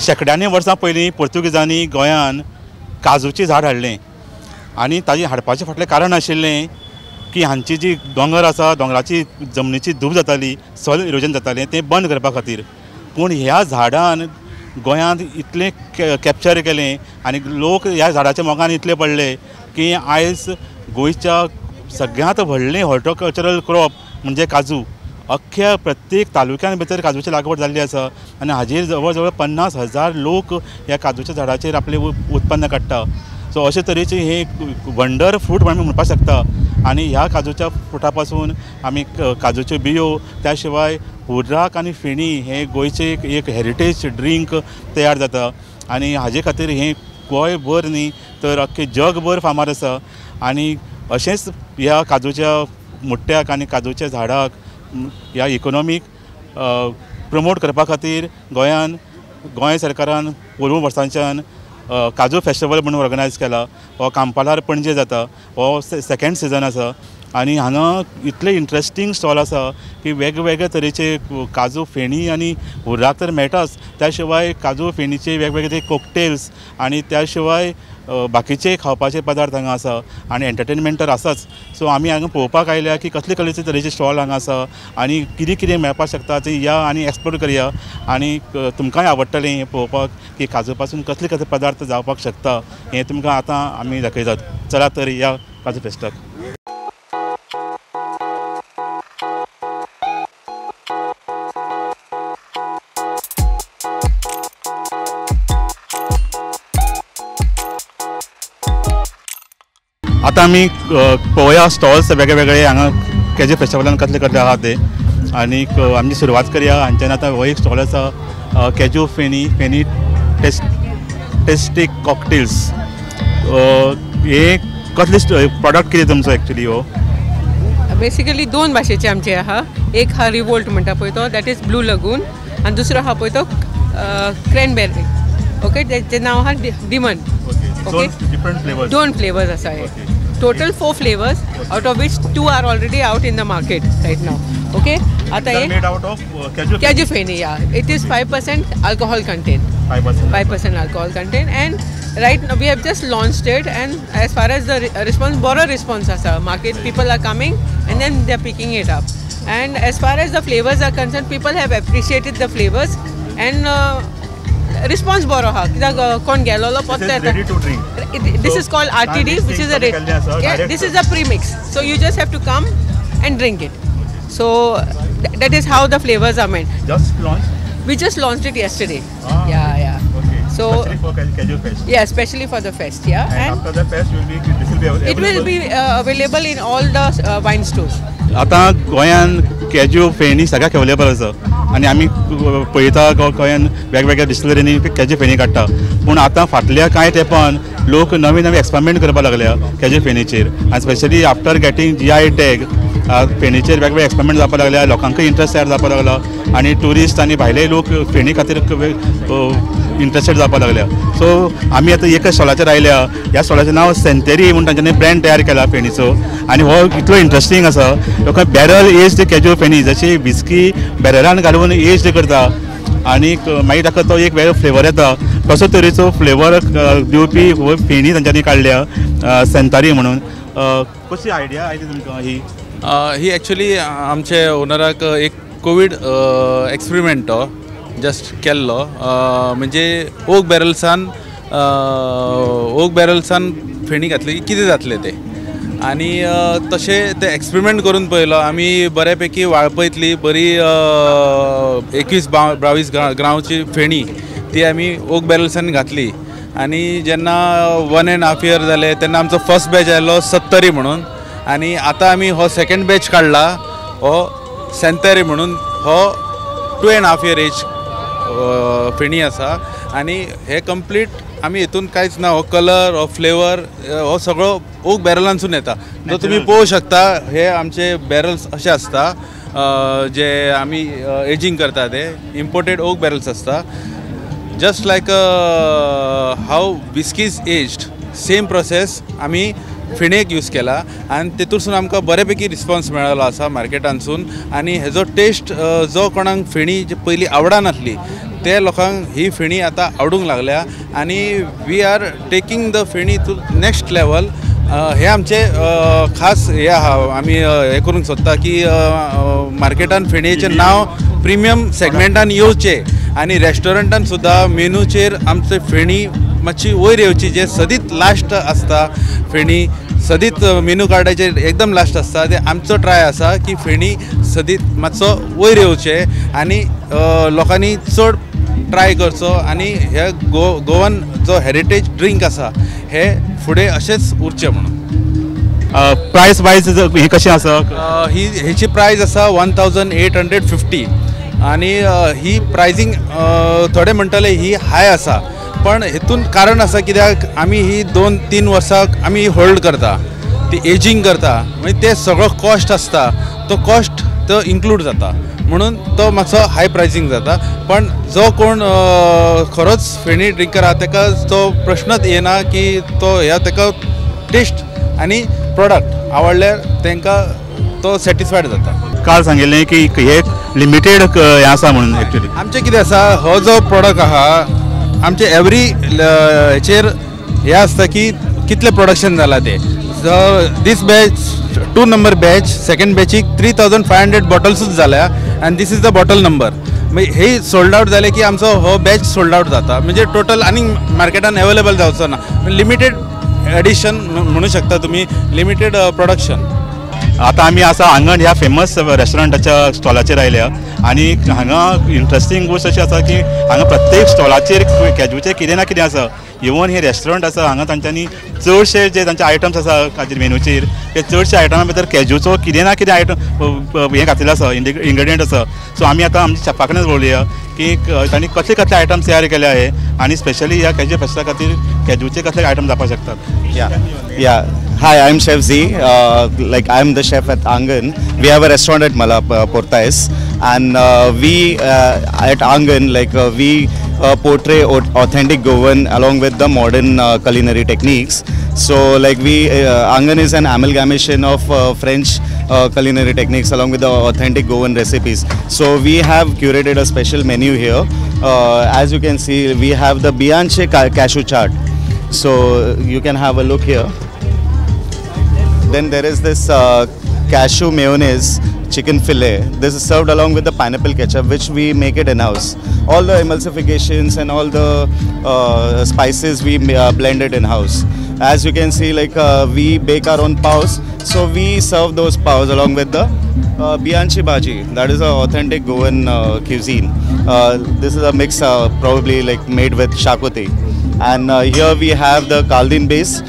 शेंकड्यांनी वर्सां पयलीं पोर्तुगीजांनी गोंयान काजूचें झाड हाडलें आनी ताजें हाडपाचें फाटलें कारण आशिल्लें की हांची जी दोंगर आसा दोंगराची जमनीची धूप जाताली, सॉयल इरोजन जातालें, तें बंद करपा खातीर. पूण ह्या झाडान गोंयांत इतलें कॅप्चर केलें आनी लोक ह्या झाडाच्या मोगान इतले पडले की आयज गोंयच्या सगळ्यांत व्हडलें हॉर्टिकल्चरल क्रॉप म्हणजे काजू. अख्ख्या प्रत्येक तालुक्यान भितर काजूची लागवड जाल्ली आसा आनी हाजेर जवळ जवळ 50,000 लोक ह्या काजूच्या झाडाचेर आपलें उत्पन्न काडटा. सो अशे तरेचे हे वंडर फ्रूट म्हणून आमी म्हणपाक शकता. आनी ह्या काजूच्या फ्रुटा पासून आमी काजूच्यो बियो, त्या शिवाय हुर्राक आनी फेणी हे गोंयचे एक हेरिटेज ड्रिंक तयार जाता आनी हाजे खातीर हें गोंयभर न्ही तर अख्खें जगभर फामाद आसा. आनी अशेंच ह्या काजूच्या मुट्ट्याक आनी काजूच्या झाडाक ह्या इकोनॉमीक प्रमोट करपा खातीर गोंयान गोंय सरकारान पोरूं वर्सांच्यान काजू फेस्टिवल म्हणून ऑर्गनायज केला. हो कांपालार पणजे जाता. हो सेकेंड सिजन आसा आनी हांगा इतले इंट्रस्टींग स्टॉल आसा की वेगवेगळे तरेचे काजू फेणी आनी हुर्राक तर मेळटाच, त्या शिवाय काजू फेणीचे वेगवेगळे कॉकटेल्स आनी त्या शिवाय बाकीचे खावपाचे पदार्थ हांगा आसा आनी एंटरटेनमेंट तर आसाच. सो आमी हांगा पळोवपाक आयल्या की कसले कसले तरेचे स्टॉल हांगा आसा आनी कितें कितें मेळपाक शकता तें या आनी एक्सप्लोर करया आनी तुमकांय आवडटलें हें पळोवपाक की काजू पासून कसले कसले पदार्थ जावपाक शकता हें तुमकां आतां आमी दाखयतात. चला तर या काजू फेस्टाक. आतां आमी पळोवया स्टॉल्स वेगळे वेगळे हांगा केजू फेस्टिवलान कसले कसले आहा ते आनीक आमची सुरवात करया. हांच्यान आतां हो एक स्टॉल आसा कॅजू फेणी, फेणी टेस्टी कॉकटेल्स. हे कसले प्रोडक्ट कितें तुमचो एक्चुली हो? बेसिकली दोन भाशेचे आमचे आहा. एक हा रिवोल्ट म्हणटा पळय तो, that is blue लगून, आनी दुसरो आहा पळय तो क्रॅनबेरी. ओके, तेचें नांव आहा डिमन. ओके, दोन फ्लेवर्स आसा हे. Total 4 flavours, out of which 2 are already out in the market right now. Okay, आता हे made out of cashew feni. Yeah, it is 5% alcohol content. 5% alcohol content. And right now we have just launched it, and as far as the response, बरो response आसा. Market people are coming and then they are picking it up. And as far as the flavours are concern, people have appreciated the flavours and response बरो आहा. कित्याक कोण गेलोलो परतो येता. This is called RTD, which is a this is a premix. So you just have to come and drink it. So that is how the flavors are made. Just launched? We just launched it yesterday. Ah, yeah, yeah. Okay. So especially for Caju Fest. Yeah, especially for the fest. Yeah. And after the fest, will be this will be available. It will be available in all the wine stores. आता गोंयान कॅजू फेणी सगळ्याक available आसा आनी आमी पळयता गोंयान वेगवेगळ्या डिस्टिलरींनी कॅजू फेणी काडटा. पूण आतां फाटल्या कांय तेंपान लोक नवे नवे एक्सपेरिमेंट करपाक लागल्या कॅजू फेणीचेर आनी specially after getting GI tag फेणीचेर वेगवेगळे एक्सपेरिमेंट जावपाक लागल्या, लोकांकय इंट्रस्ट तयार जावपाक लागला आनी ट्युरिस्ट आनी भायले लोक फेणी खातीर इंट्रस्टेड जावपाक लागल्या. सो आमी आतां एका स्टॉलाचेर आयल्या. ह्या स्टॉलाचें नांव सेंतेरी म्हूण तांच्यांनी ब्रँड तयार केला फेणीचो आनी हो इतलो इंट्रस्टींग आसा. लोकांक बॅरल एज्ड कॅजू फेणी, जशी विस्की बॅरलान घालून एज्ड करता आनी मागीर ताका तो एक वेगळो फ्लेवर येता, तसो तरेचो फ्लेवर दिवपी हो फेणी तांच्यांनी काडल्या सेंतारी म्हणून. कशी आयडिया आयली तुमकां ही? ही एक्चुली आमचे ओनराक एक कोवीड एक्सपेरिमेंट तो जस्ट केल्लो. म्हणजे ओक बॅरल्सान फेणी घातली की कितें जातलें तें, आनी तशें तें एक्सपेरिमेंट करून पळयलो आमी. बऱ्यापैकी वाळपयतली बरी 21-22 ग्रामची फेणी ती आमी ओक बॅरल्सान घातली आनी जेन्ना 1.5 इयर जाले तेन्ना आमचो फर्स्ट बॅच आयलो 70 म्हणून, आनी आतां आमी हो सेकेंड बॅच काडला हो सेंतरी म्हणून. हो 2.5 इयर एज फेणी आसा आनी हे कंप्लीट आमी हितून कांयच ना. हो कलर, हो फ्लेवर, हो सगळो ओक बॅरलांसून येता. जो तुमी पळोवंक शकता हे आमचे बॅरल्स अशे आसता जे आमी एजींग करता ते इम्पोर्टेड ओक बॅरल्स आसता. Just like how whisky is aged, same process आमी फेणयेक यूज केला आनी तेतूरसून आमकां बरे पैकी रिस्पॉन्स मेळ्ळो आसा मार्केटांतसून. आनी हेजो टेस्ट जो कोणाक फेणी पयलीं आवडनासली ते लोकांक ही फेणी आतां आवडूंक लागल्या आनी we are taking the feni to next level. हे आमचे खास हे आहा, आमी हें करूंक सोदता की मार्केटान फेणयेचें नांव प्रिमियम सेगमेंटान येवचें आनी रेस्टॉरंटान सुद्दां मेनूचेर आमचे फेणी मातशी वयर येवची, जे सदींच लास्ट आसता फेणी, सदींच मेनू कार्डाचेर एकदम लास्ट आसता. ते आमचो ट्राय आसा की फेणी सदींच मातसो वयर येवचें आनी लोकांनी चड ट्राय करचो आनी हे गोवन जो हेरिटेज ड्रिंक आसा हे फुडें अशेंच उरचें म्हणून. प्रायस वायज हें कशें आसा? ही हेची प्रायस आसा 1850 आनी ही प्रायजींग थोडे म्हणटले ही हाय आसा, पण हेतून कारण आसा कित्याक आमी ही 2-3 वर्सां आमी होल्ड करता, ती एजींग करता, मागीर ते सगळो कॉस्ट आसता तो कॉस्ट तो इन्क्लूड जाता म्हणून तो मातसो हाय प्रायजींग जाता. पण जो कोण खरोच फेणी ड्रिंकर आहा तेका तो प्रश्नच येना की तो ह्या तेका टेस्ट आनी प्रोडक्ट आवडल्यार तेंकां तो सॅटिस्फायड जाता. काल सांगिल्लें की हे लिमिटेड हें आसा म्हणून एक्चुअली आमचें कितें आसा, हो जो प्रोडक्ट आहा आमचे एवरी हेचेर हें आसता की कितलें प्रोडक्शन जालां तें. So this batch 2 number batch, second बॅचीक 3500 बॉटल्सूच जाल्या आनी this is the bottle number. मागीर हे सोल्ड आवट जाले की आमचो हो बॅच सोल्ड आवट जाता, म्हणजे टोटल आनी मार्केटान एवेलेबल जावचो ना. लिमिटेड एडिशन म्हणू शकता तुमी, लिमिटेड प्रोडक्शन. आतां आमी आसा आंगण ह्या फेमस रेस्टॉरंटाच्या स्टॉलाचेर आयल्या आनी हांगा इंट्रस्टींग गोश्ट अशी आसा की हांगा प्रत्येक स्टॉलाचेर कॅजूचें कितें ना कितें आसा. इवन हे रेस्टॉरंट आसा हांगा तांच्यांनी चडशे जे तांचे आयटम्स आसा हाजेर मेनूचेर ते चडशे आयटमा भितर कॅजूचो कितें ना कितें आयटम हें घातलेलो आसा, इन्ग्रेडियंट आसा. सो आमी आतां आमच्या शेफा कडेन उलोवया की तांणी कसले कसले आयटम्स तयार केले आहे आनी स्पेशली ह्या कॅजू फेस्ता खातीर कॅजूचे कसले आयटम जावपाक शकतात. Yeah. Hi, I'm Chef Z. Like I'm the chef at Angan. We have a restaurant at Mala Portais, and we at Angan like we portray authentic Goan along with the modern culinary techniques. So like we Angan is an amalgamation of French culinary techniques along with the authentic Goan recipes. So we have curated a special menu here. As you can see, we have the Bianche cashew chaat. So you can have a look here. Then there is this cashew mayonnaise chicken fillet. This is served along with the pineapple ketchup, which we make it in-house. All the emulsifications and all the spices we blend it in-house. As you can see, like we bake our own paos, so we serve those paos along with the Bianchi Bhaji. That is an authentic Goan cuisine. This is a mix probably like made with shakuti. And here we have the Caldine base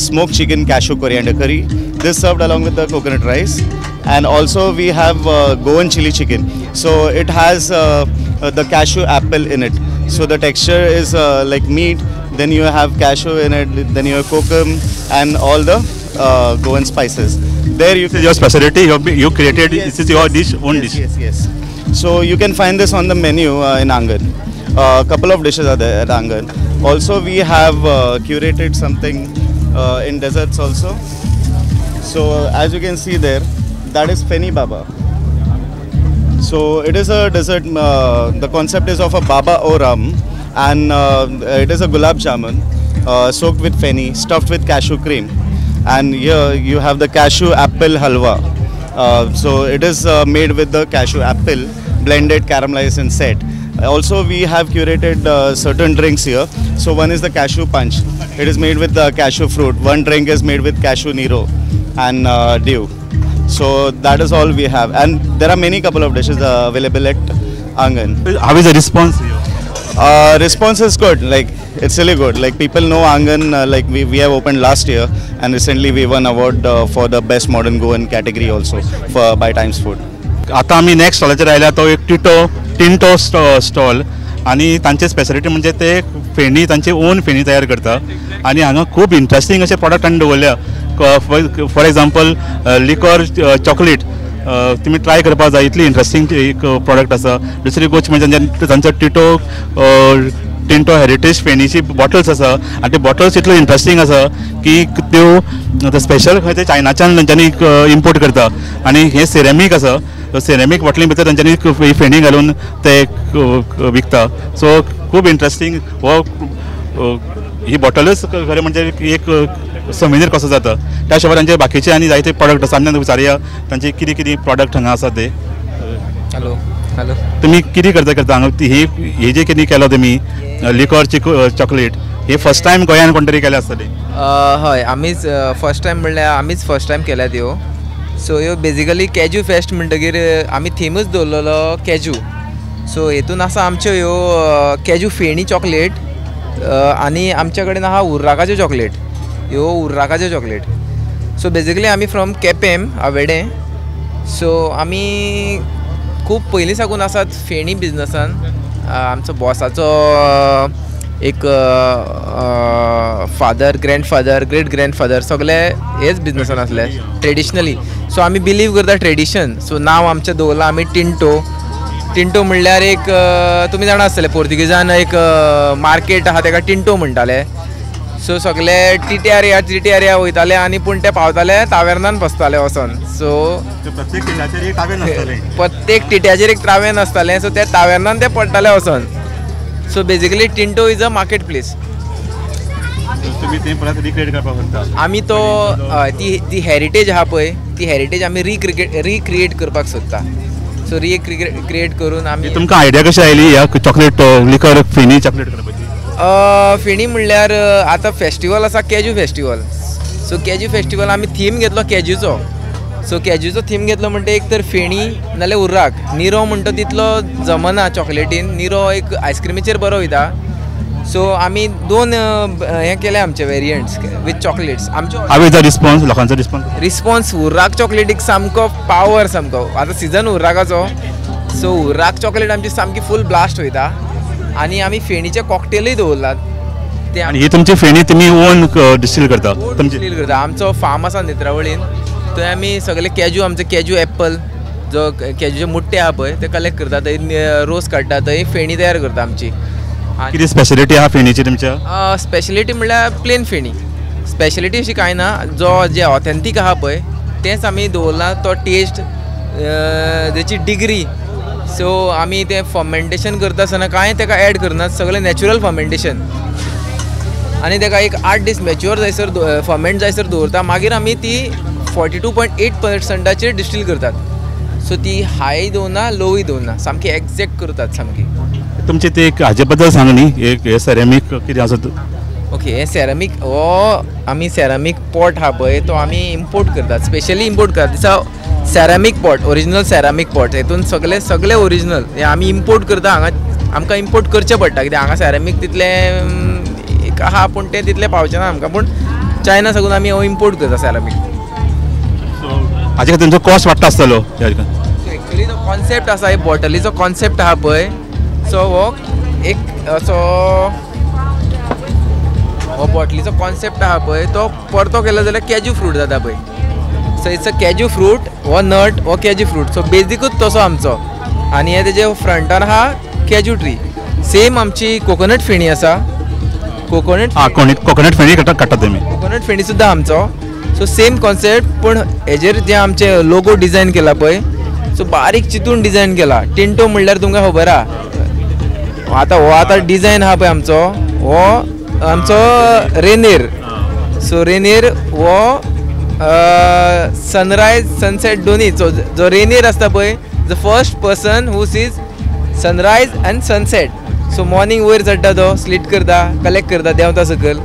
smoked chicken cashew coriander curry. This served along with the coconut rice. And also we have Goan chili chicken. So it has the cashew apple in it. So the texture is like meat, then you have cashew in it, then you have kokum and all the Goan spices. There you This is your specialty, you created, yes, this is your dish, own dish. Yes, yes. So you can find this on the menu in Angan. A couple of dishes are there at Angan. Also we have curated something in desserts also. So as you can see there, that is Feni Baba. So it is a dessert, the concept is of a Baba o rum, and it is a gulab jamun soaked with feni, stuffed with cashew cream. And here you have the cashew apple halwa. So it is made with the cashew apple, blended, caramelized and set. Also we have curated certain drinks here. So one is the cashew punch. It is made with the cashew fruit. One drink is made with cashew nero and dew. So that is all we have, and there are many couple of dishes available at Angan. How is the response here? Response is good. Like it's really good. Like people know Angan. Like we have opened last year, and recently we won award for the best modern Goan category also for by Times Food. आता आमी next स्टॉलाचेर आयल्या तो एक Tinto stall, आनी तांचे speciality म्हणजे ते फेणी, तांचे ओन फेणी तयार करता आनी हांगा खूब इंट्रस्टींग अशे प्रोडक्ट हाडून दवरल्या. फॉर एग्जाम्पल लिकर चॉकलेट तुमी ट्राय करपाक जाय, इतली इंट्रस्टींग एक प्रोडक्ट आसा. दुसरी गोश्ट म्हणजे तांचो टिंटो हेरिटेज फेणीची बॉटल्स आसा आनी ते बॉटल्स इतल्यो इंट्रस्टींग आसा की त्यो स्पेशल खंय ते चायनाच्यान तांच्यांनी इम्पोर्ट करता आनी हे सिरेमीक आसा. सिरेमीक बॉटली भितर तेंच्यांनी ही फेणी घालून ते विकता. सो खूब इंट्रस्टींग हो ही बॉटलच खरें म्हणजे एक सोविनीर कसो जाता. त्या शिवाय तांचे बाकीचे आनी जायते प्रोडक्ट आसा, आमी विचारुया तांचे कितें कितें प्रोडक्ट हांगा आसा ते. हॅलो हॅलो, तुमी कितें करता करता हांगा ही हे जे कितें केलो तुमी लिकॉर चॉकलेट हे फर्स्ट टायम गोंयान कोण तरी केलें आसतलें? हय, आमीच फर्स्ट टायम म्हणल्यार आमीच फर्स्ट टायम केल्या त्यो. सो ह्यो बेजिकली कॅज्यू फेस्ट म्हणटकीर आमी थिमूच दवरलेलो कॅज्यू. सो हेतून आसा आमच्यो ह्यो कॅज्यू फेणी चॉकलेट आनी आमच्या कडेन आहा उर्राकाच्यो चॉकलेट, ह्यो उर्राकाच्यो चॉकलेट. सो बेजिकली आमी फ्रॉम केपेम आवेडें. सो आमी खूब पयलीं साकून आसात फेणी बिजनसान. आमचो बॉसाचो एक father, grandfather, great grandfather सगळे हेच बिजनसान आसले ट्रेडिशनली. सो आमी बिलीव करता ट्रेडिशन. सो नांव आमचें दवरलां आमी टिंटो. टिंटो म्हणल्यार एक तुमी जाणा आसतले पोर्तुगीजान एक मार्केट आहा तेका टिंटो म्हणटाले. सो सगळे टिट्यार या टिट्यार या वयताले आनी पूण ते पावताले तावेर्नान बसताले वचोन. सो प्रत्येक टिट्याचेर एक तावेर्न आसतालें. सो त्या तावेर्नान ते पडटाले वचोन. So basically Tinto is a market place. आमी तो ती ती हेरिटेज आहा पळय, ती हेरिटेज आमी रिक्रिएट करपाक सोदता. सो रिक्रिएट करून आमी. तुमकां आयडिया कशी आयली ह्या चॉकलेट लिकर फेणी चॉकलेट करपाची? फेणी म्हणल्यार आतां फेस्टिवल आसा cashew festival. So cashew festival आमी थीम घेतलो कॅज्यूचो. सो कॅज्यूचो थीम घेतलो म्हणटा एक तर फेणी नाल्यार उर्राक. निरो म्हणटा तितलो जमना चॉकलेटीन, निरो एक आयस्क्रिमीचेर बरो वयता. सो आमी दोन हें केले आमचे वेरियंट्स विथ चॉकलेट्स. आमचो हांव is the response, लोकांचो रिस्पॉन्स? रिस्पॉन्स उर्राक चॉकलेटीक सामको पावर सामको. आतां सिजन उर्राकाचो, सो उर्राक चॉकलेट आमची सामकी फूल ब्लास्ट वयता. आनी आमी फेणीचे कॉकटेलूय दवरलात. ते आनी ही तुमची फेणी तुमी ओन डिस्टील करता? डिस्टील करता. आमचो फार्म आसा नेत्रावळीन, थंय आमी सगळे कॅज्यू, आमचे कॅज्यू एप्पल जो कॅज्यूचे मुट्टे आहा पळय ते कलेक्ट करता, थंय रोस काडटा, थंय फेणी तयार करता आमची. कितें स्पेशलिटी आहा फेणीची तुमच्या? स्पेशलिटी म्हणल्यार प्लेन फेणी. स्पेशलिटी अशी कांय ना, जो जे ऑथेंटीक आहा पळय तेंच आमी दवरलां, तो टेस्ट तेची डिग्री. सो आमी तें फर्मेंटेशन करता आसतना कांय तेका एड करना, सगळें नॅचरल फर्मेंटेशन. आनी तेका एक 8 दीस मॅच्युअर जायसर फर्मेंट जायसर दवरता. मागीर आमी ती 42.8%चेर डिस्टील करतात. सो ती हाय दवरना, लोवूय दवरना, सामकी एग्जॅक्ट करतात सामकी. तुमचे ते हाजे बद्दल सांग न्ही, एक हे सेरेमीक कितें आसा? ओके, हे सेरामीक हो आमी सेरामीक पॉट आहा पळय तो आमी इम्पोर्ट करतात, स्पेशली इम्पोर्ट करतात. दिसा ceramic pot, original ceramic pot, हेतून सगळे सगळे ओरिजिनल हे आमी इम्पोर्ट करता. हांगा आमकां इम्पोर्ट करचें पडटा कित्याक हांगा सेरामीक तितलें एक आहा पूण तें तितलें पावचें ना आमकां, पूण चायना साकून आमी हो इम्पोर्ट करता सेरामीक. हाजे खातीर तुमचो कॉस्ट वाडटा आसतलो? एक्चुअली तो कॉन्सेप्ट आसा, हे बॉटलीचो कॉन्सेप्ट आहा पळय, सो हो एक असो हो बॉटलीचो कॉन्सेप्ट आहा पळय तो परतो केलो जाल्यार कॅज्यू फ्रूट जाता पळय. So it's a cashew fruit, हो नट हो कॅज्यू फ्रूट. सो बेजिकूच तसो आमचो. आनी हे तेजे फ्रंटान आहा कॅज्यू ट्री. सेम आमची कोकोनट फेणी आसा, कोकोनट कोकोनट फेणी काडटा तुमी? कोकोनट फेणी सुद्दां आमचो. सो सेम कॉन्सेप्ट, पूण हेजेर जे आमचे लोगो डिजायन केला पळय, सो बारीक चिंतून डिजायन केला. टिंटो म्हणल्यार तुमकां खबर आहा. आतां हो आतां डिजायन आहा पळय आमचो, हो आमचो रेनेर. सो रेनेर हो सनरायज सनसेट दोन्ही, जो रेनेर आसता पळय, the first person who sees sunrise and sunset. So morning वयर चडटा तो, स्लीट करता, कलेक्ट करता, देंवता सकयल,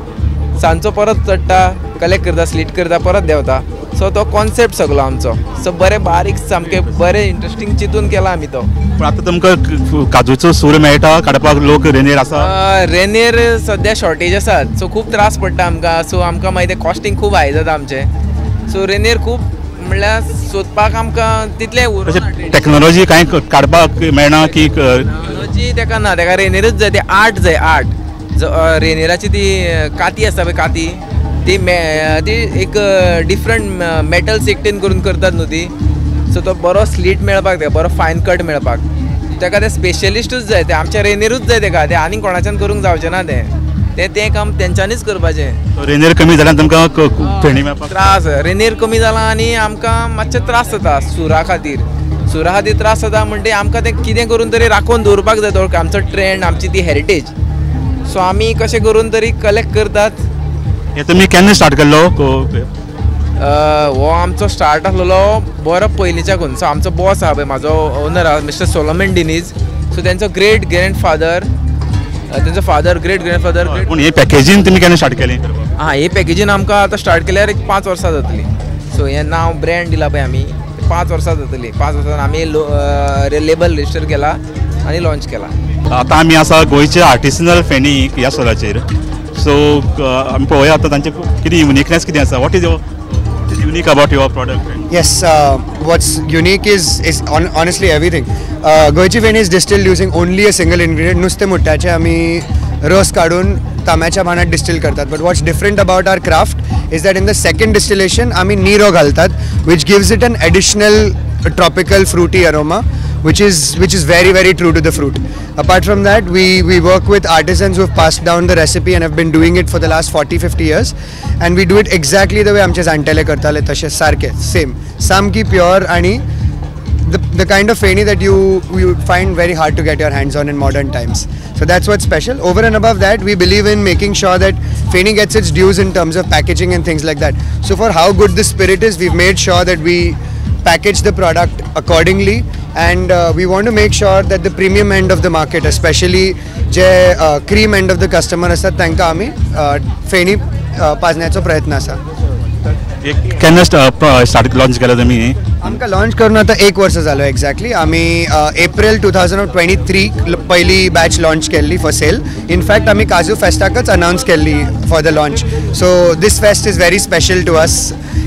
सांजचो परत चडटा, कलेक्ट करता, स्लीट करता, परत देंवता. सो तो कॉन्सेप्ट सगलो आमचो. सो बरें बारीक सामकें बरें इंट्रस्टींग चिंतून केला आमी तो. पूण आतां तुमकां काजूचो सूर मेळटा काडपाक लोक रेनेर आसा? रेनेर सद्या शॉर्टेज आसात, सो खूब त्रास पडटा आमकां. सो आमकां मागीर तें कॉस्टींग खूब हाय जाता आमचें. सो रेनेर खूब म्हणल्यार सोदपाक आमकां तितलें उरना. टॅक्नोलॉजी कांय काडपाक मेळना की? टॅक्नोलॉजी तेका ना, तेका रेनेरूच जाय, ते आर्ट जाय, आर्ट. रेनेराची ती काती आसता पळय, काती ती ती एक डिफरंट मेटल्स एकटेन करून करतात न्हू ती. सो तो बरो स्लीट मेळपाक तेका, बरो फायन कट मेळपाक तेका ते स्पेशलिस्टूच जाय, ते आमच्या रेनेरूच जाय तेका, ते आनीक कोणाच्यान करूंक जावचें ना तें. तें तें काम तेंच्यांनीच करपाचें. रेनेर कमी जाल्यार तुमकां फेणी मेळपाक त्रास, रेनेर कमी जाला आनी आमकां मातशे त्रास जाता सुरा खातीर. सुरा खातीर त्रास जाता म्हणटे आमकां तें कितें करून तरी राखून दवरपाक जाय, तो आमचो ट्रेंड, आमची ती हेरिटेज. सो आमी कशें करून तरी कलेक्ट करतात. हे तुमी केन्ना स्टार्ट केल्लो? हो आमचो स्टार्ट आसलेलो बरो पयलींच्याकून. सो आमचो बॉस आहा पळय, म्हाजो ओनर आहा मिस्टर सोलोमन डिनीज. सो तेंचो ग्रेट ग्रँड फादर, तेंचो फादर, ग्रेट ग्रँड फादर. पूण हे पॅकेजींग तुमी केन्ना स्टार्ट केलें? आं, हे पॅकेजीन आमकां आतां स्टार्ट केल्यार एक 5 वर्सां जातलीं. सो हें नांव ब्रँड दिलां पळय आमी, 5 वर्सां जातलीं. 5 वर्सां आमी लेबल रजिस्टर केला आनी लॉन्च केला. आतां आमी आसा गोंयचे आर्टिसनल फेणी ह्या स्टॉलाचेर. सो आमी पळोवया आतां तांचे कितें युनिकनेस कितें आसा. What is unique about your product? Yes, what's unique is honestly everything. गोंयची feni is distilled using only a single ingredient. नुस्तें मुट्ट्याचें आमी रस काडून तांब्याच्या भाणात डिस्टील करतात. But what's different about our craft is that in the second distillation आमी निरो घालतात, which gives it an additional tropical fruity aroma, which is very very true to the fruit. Apart from that, we work with artisans who have passed down the recipe and have been doing it for the last 40-50 years, and we do it exactly the way आमचे जाणटेले करताले तशे सारके same, सामकी pure आणि the kind of feni that you find very hard to get your hands on in modern times. So that's what's special. Over and above that, we believe in making sure that feni gets its dues in terms of packaging and things like that. So for how good the spirit is, we've made sure that we package the product accordingly, and we want to make sure that the premium end of the market, especially J cream end of the customer आसा तांकां आमी फेणी पाजण्याचो प्रयत्न आसा. केन्ना start launch केला तुमी? आमकां launch करून आतां 1 वर्स जालो एक्झॅक्टली. आमी एप्रिल 2023 पयली बॅच लॉन्च केल्ली फॉर सेल. इनफॅक्ट आमी काजू फेस्टाकच अनावन्स केल्ली for the launch. So this fest is very special to us.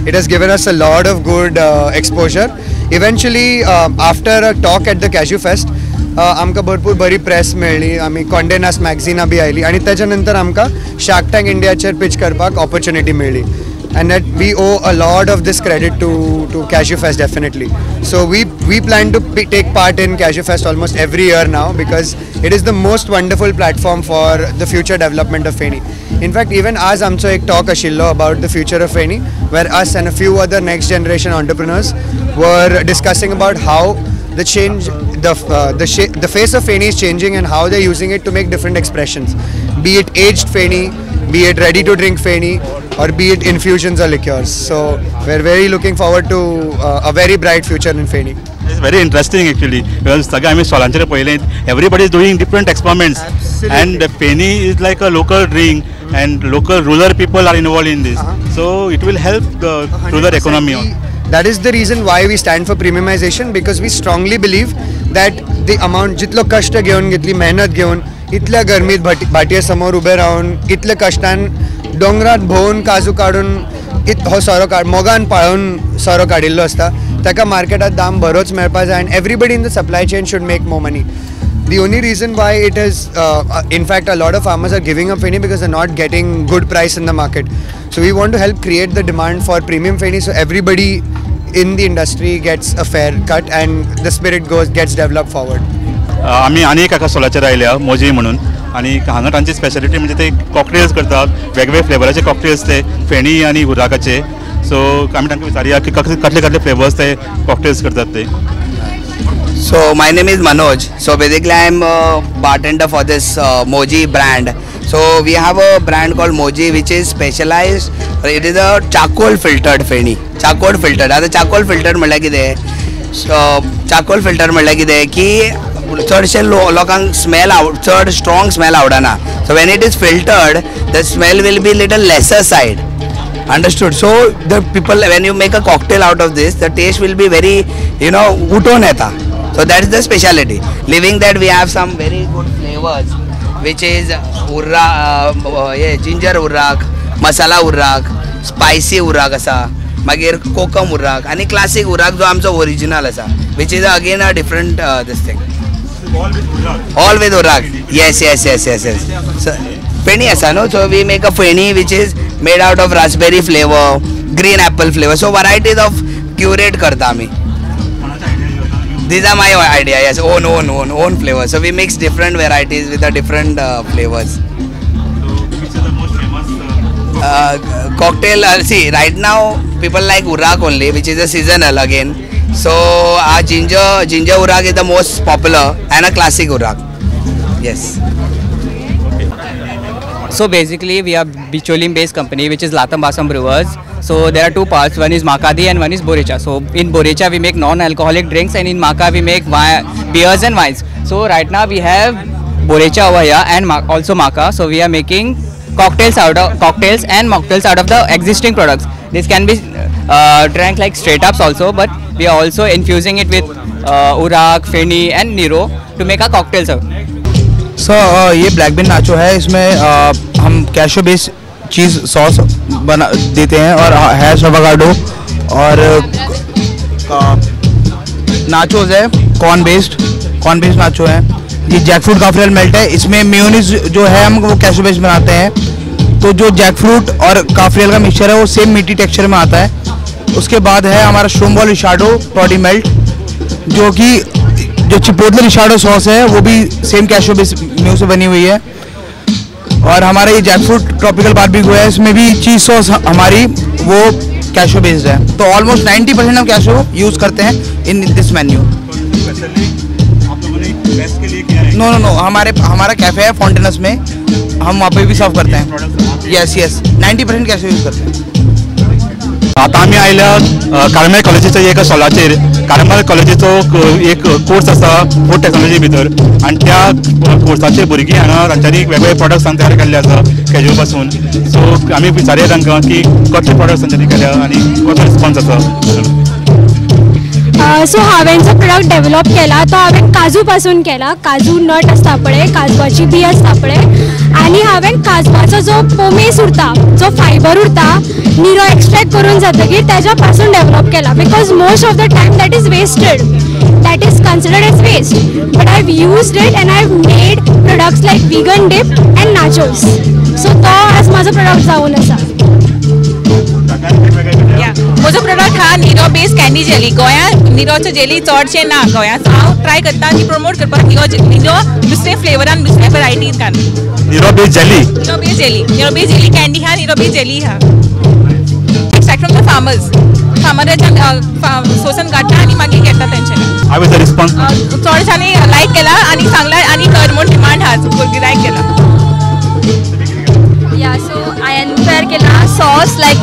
It has given us a lot of good exposure. Eventually, after a talk at the Cashew Fest, आमकां भरपूर बरी press मेळ्ळी. आमी Conde नास्ट मॅगझिनां बी आयली आनी ताच्या नंतर आमकां शार्क टँक इंडियाचेर पिच करपाक ऑपॉर्च्युनिटी मेळ्ळी. And that we owe a lot of this credit to Cashew Fest definitely. So we plan to take part in Cashew Fest almost every year now, because it is the most wonderful platform for the future development of Feni. In fact, even आज आमचो एक talk आशिल्लो about the future of Feni, where us and a few other next generation entrepreneurs were discussing about how the change, the face of Feni is changing and how they're using it to make different expressions, be it aged Feni, be it ready to drink Feni, or be it infusions or liqueurs. So we're very looking forward to a very bright future in Feni. It's very interesting actually, because सगळे आमी स्टॉलांचेर पळयलें, everybody is doing different experiments. Absolutely. And Feni is like a local drink, and local rural people are involved in this. So it will help the rural economy. That is the reason why we stand for premiumization, because we strongly believe that the amount जितलो कष्ट घेवन, जितली मेहनत घेवन, इतल्या गरमीत भाटये समोर उबे रावन, इतले कष्टान दोंगरात भोंवन काजू काडून हो सोरो मोगान पाळोवन सोरो काडिल्लो आसता, ताका मार्केटात दाम बरोच मेळपा जाय. And everybody in the supply chain should make more money. The only reason why it is, in fact, a lot of farmers are giving up feni because they're not getting good price in the market. So we want to help create the demand for premium feni, so everybody in the industry gets a fair cut and the spirit gets developed forward. आमी आनी एका स्टॉलाचेर आयल्या मोजी म्हणून, आनी हांगा तांची speciality म्हणजे ते कॉकटेल्स करतात, वेगवेगळे फ्लेवराचे कॉकटेल्स ते फेणी आनी उर्राकाचे. सो आमी तांकां विचारुया की कसले कसले फ्लेवर्स ते कॉकटेल्स करतात ते. So my name is Manoj. So basically I am a bartender for this Moji brand. So we have a brand called Moji, which is specialized. It is a charcoal filtered feni. Charcoal filtered. आता charcoal filtered म्हणल्यार कितें? Charcoal filter म्हणल्यार कितें की चडशे लोकांक smell चड strong smell आवडना. So when it is filtered, the smell will be little lesser side. Understood? So the people, when you make a cocktail out of this, the taste will be very, you know, उठोन येता. So that is the speciality. Leaving that, we have some very good flavors, which is ginger urrak, masala urrak, spicy urrak asa, मागीर कोकम उर्राक आनी classic उर्राक जो आमचो original आसा, which is again a different this thing. All with urrak. Yes, yes, yes, yes, yes. So, feni asa no? So we make a feni which is made out of raspberry flavor, green apple flavor. So varieties of curate करता आमी. These are my idea, yes, own flavor. So we mix different varieties with the different flavors. So which is the most famous cocktail? See, right now people like urrak only, which is a seasonal again. So our ginger urag is the most popular and a classic urag. Yes. So basically we are Bicholim based company, which is Latam Basam Brewers. So there are two parts, one is Makadi and one is Borecha. So in Borecha we make non-alcoholic drinks and in Maka we make beers and wines. So right now we have Borecha over here and also Maka. So we are making cocktails and mocktails out of the existing products. This can be drank like straight ups also, but we are also infusing it with Urak, Feni and Nero to make our cocktails out. So ये black bean नाचो है, इसमें हम cashew based चीज़ sauce बना देते हैं और hash avocado और nachos है, corn based नाचो है। ये jackfruit cafreal melt है, इसमें mayonnaise जो है हम वो cashew based बनाते हैं। तो जो जैकफ्रूट और काफरियल का मिक्सचर है वो सेम मीठी टेक्सचर में आता है। उसके बाद है हमारा श्रूम बॉल रिशाडो टॉडी मेल्ट, जो कि जो चिपोटले रिशाडो सॉस है वो भी सेम कैशो बेस मेयो से बनी हुई है। और हमारा ये जैकफ्रूट ट्रॉपिकल बारबेक्यू है, इसमें भी चीज़ सॉस हमारी वो कैशो बेस्ड है। तो ऑलमोस्ट 90% हम कैशो यूज़ करते हैं in this menu. No no no, हमारा कैफ़े है फॉन्टेनस में, हम वहाँ पे भी सर्व करते हैं। यस यस, 90% कैशो यूज़ करते हैं। आतां आमी आयल्या कार्मेल कॉलेजीच्या एका स्टॉलाचेर। कार्मेल कॉलेजीचो एक कोर्स आसा फूड टेक्नॉलॉजी भितर आनी त्या कोर्साचे भुरगीं हांगा तांच्यांनी वेगवेगळे प्रोडक्ट्स तयार केल्ले आसा कॅज्यू पासून। सो आमी विचारया तांकां की कसले प्रोडक्ट्स तांच्यांनी केल्या आनी कसो रिस्पॉन्स आसा। सो हांवें जो प्रोडक्ट डेवलप केला तो हांवें काजू पासून केला। काजू नट आसता पळय, काजवाची बी आसता पळय, आनी हांवें काजवाचो जो पोमेस उरता, जो फायबर उरता, निरो एक्स्ट्रेक्ट करून जातकीर तेज्या पासून डेवलप केला। Because most of the time that is wasted, that is considered as waste, but I have used it and I have made products like vegan dip and nachos. So तो आज म्हाजो product जावन आसा। म्हजो product हा निरो based candy jelly. गोंयांत निरोचो jelly चडशें ना गोंयांत, सो हांव ट्राय करता की प्रमोट करपाक निरो दुसरे फ्लेवरान, दुसरे वरायटीन घालून। Niro base jelly, niro base jelly, niro base jelly candy हा, निरो बेस्ड जेली हा। एक्स्ट्रॅक्ट फ्रॉम the farmers, फार्मराच्या सोसन काडटा आनी मागीर घेता तेंच्यानी। How is the response? चडशांनी लायक केला आनी सांगला आनी कर म्हूण डिमांड आहा, गिरायक केला। या सो हांवें तयार केला सॉस लायक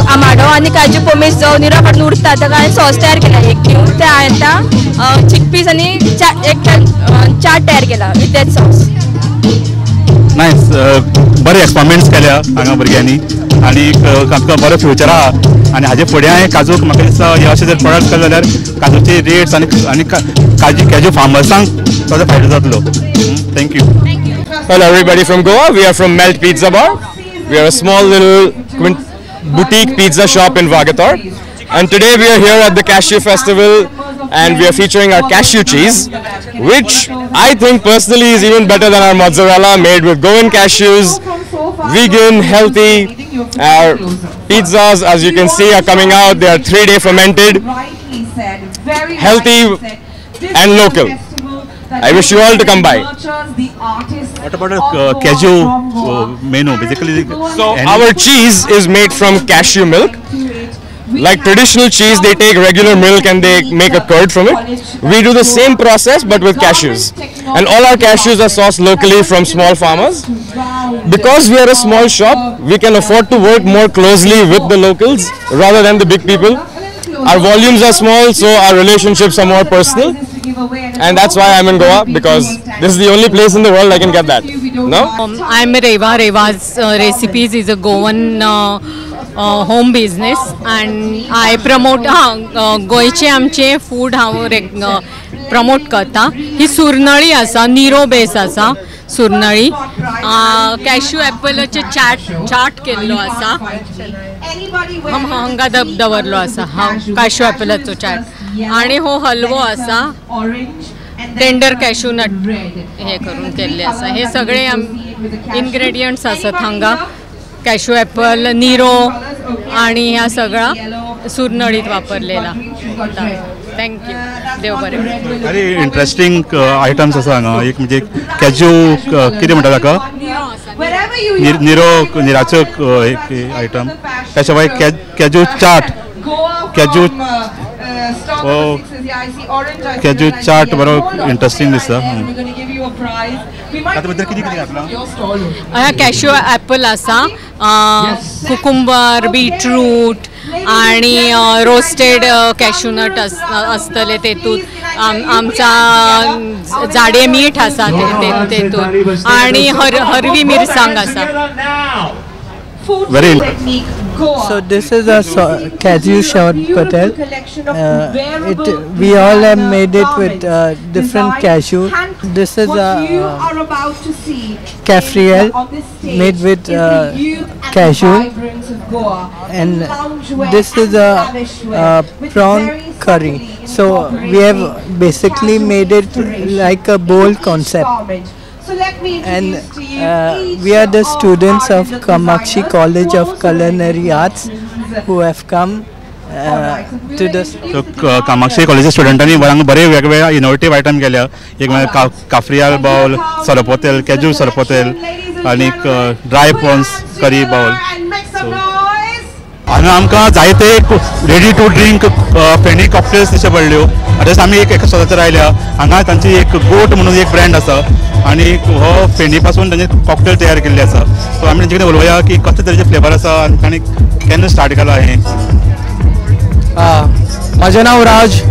आमाडो आनी काजू पोमेस जो निरो काडून उरता ताका हांवें सॉस तयार केला एक न्यू, ते हांवें आतां चिकपीस आनी एक चाट तयार केला विथ that sauce. Nice, बरे एक्सपेरिमेंट्स केल्या हांगा भुरग्यांनी आनी आमकां बरो फ्युचर आहा आनी हाजे फुडें हांवें काजूक म्हाका दिसता हे अशें जर प्रोडक्ट केले जाल्यार काजूचे रेट्स आनी आनी काजू कॅजू फार्मर्सांक ताजो फायदो जातलो। Thank you. Hello everybody from Goa. We are from Melt Pizza Bar. We are a small little boutique pizza shop in Vagator, and today we are here at the Cashew Festival and we are featuring our cashew cheese, which I think personally is even better than our mozzarella, made with Goan cashews, vegan, healthy. Our pizzas, as you can see, are coming out. They are 3-day fermented, healthy and local. I wish you all to come by. What about a cashew menu? Basically, so our cheese is made from cashew milk. Like traditional cheese, they take regular milk and they make a curd from it. We do the same process but with cashews. And all our cashews are sourced locally from small farmers. Because we are a small shop, we can afford to work more closely with the locals rather than the big people. Our volumes are small, so our relationships are more personal. And that's why I'm in Goa, because this is the only place in the world I can get that. No? I'm Reva. Reva's Recipes is a Goan home business and I promote गोंयचे आमचे food हांव promote करता। ही सुरनळी आसा, निरो बेस आसा सुरनळी, cashew एपलाचे चाट केल्लो आसा, हांगा दवरलो आसा हांव कॅश्यू एपलाचो चाट। आनी हो हलवो आसा, टेंडर कॅश्यू नट हे करून केल्ले आसा। हे सगळे इनग्रेडियंट्स आसात हांगा, कॅश्यू एपल, निरो आणि ह्या सगळा सुरनळीत वापरलेला। Thank you, देव बरें। व्हेरी इंटरेस्टिंग आयटम्स आसा हांगा। एक म्हणजे कॅज्यू कितें म्हणटा ताका, निरो, निराचो एक आयटम, त्या शिवाय कॅज्यू चाट, कॅज्यू हो कॅज्यू चाट बरो इंट्रस्टिंग दिसता. तातूंत भितर कितें कितें घातलां? हांगा कॅश्यू एप्पल आसा, कुकुंबर, बीटरूट आणि रोस्टेड कॅश्यू नट आसतले तेतूंत. आमचा जाडे मीठ आसा तेतूंत आणि हरवी मिरसांग आसा. Very. So this is a cashew short patel. We all have made it with different cashew. This is a cafreal made with cashew, and this is a prawn curry. So we have basically made it like a bowl concept. And we are the students of Kamakshi College of Culinary Arts who have come to the... So Kamakshi College स्टुडंटांनी बरे वेगवेगळे innovative item केल्या. एक म्हळ्यार काफ्रियाल bowl, सरपोतेल, cashew सरपोतेल आनी dry prawns करी bowl. हांगा आमकां जायते ready to drink feni cocktails दिश्टी पडल्यो. आतां आमी एक एका स्टॉलाचेर आयल्या. हांगा तांची एक गोट म्हणून एक ब्रँड आसा आनी हो फेणी पासून तांचे कॉकटेल तयार केल्ले आसा. सो आमी तांचे कडेन उलोवया की कसले तरेचे फ्लेवर आसा आनी तांणी केन्ना स्टार्ट केला हें. म्हाजें नांव राज.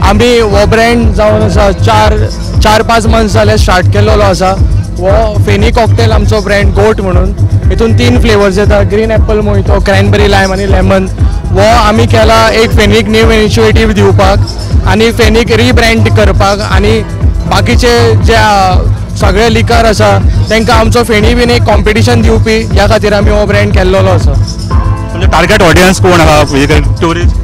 आमी हो ब्रँड जावन आसा 4-5 मंथ्स जाले स्टार्ट केल्लो आसा. हो फेणी कॉकटेल आमचो ब्रँड गोट म्हणून. हितून 3 फ्लेवर्स येता, ग्रीन एप्पल मोहितो, क्रॅनबेरी लायम आनी लेमन. हो आमी केला एक फेणीक न्यू इनिशिएटीव दिवपाक आनी फेणीक रिब्रँड करपाक आनी बाकीचे जे सगळे लिकर आसा तांकां आमचो फेणी बीन एक कॉम्पिटिशन दिवपी, ह्या खातीर आमी हो ब्रँड केल्लो आसा. तुमचे टार्गेट ऑडियन्स कोण आहा? ट्युरिस्ट?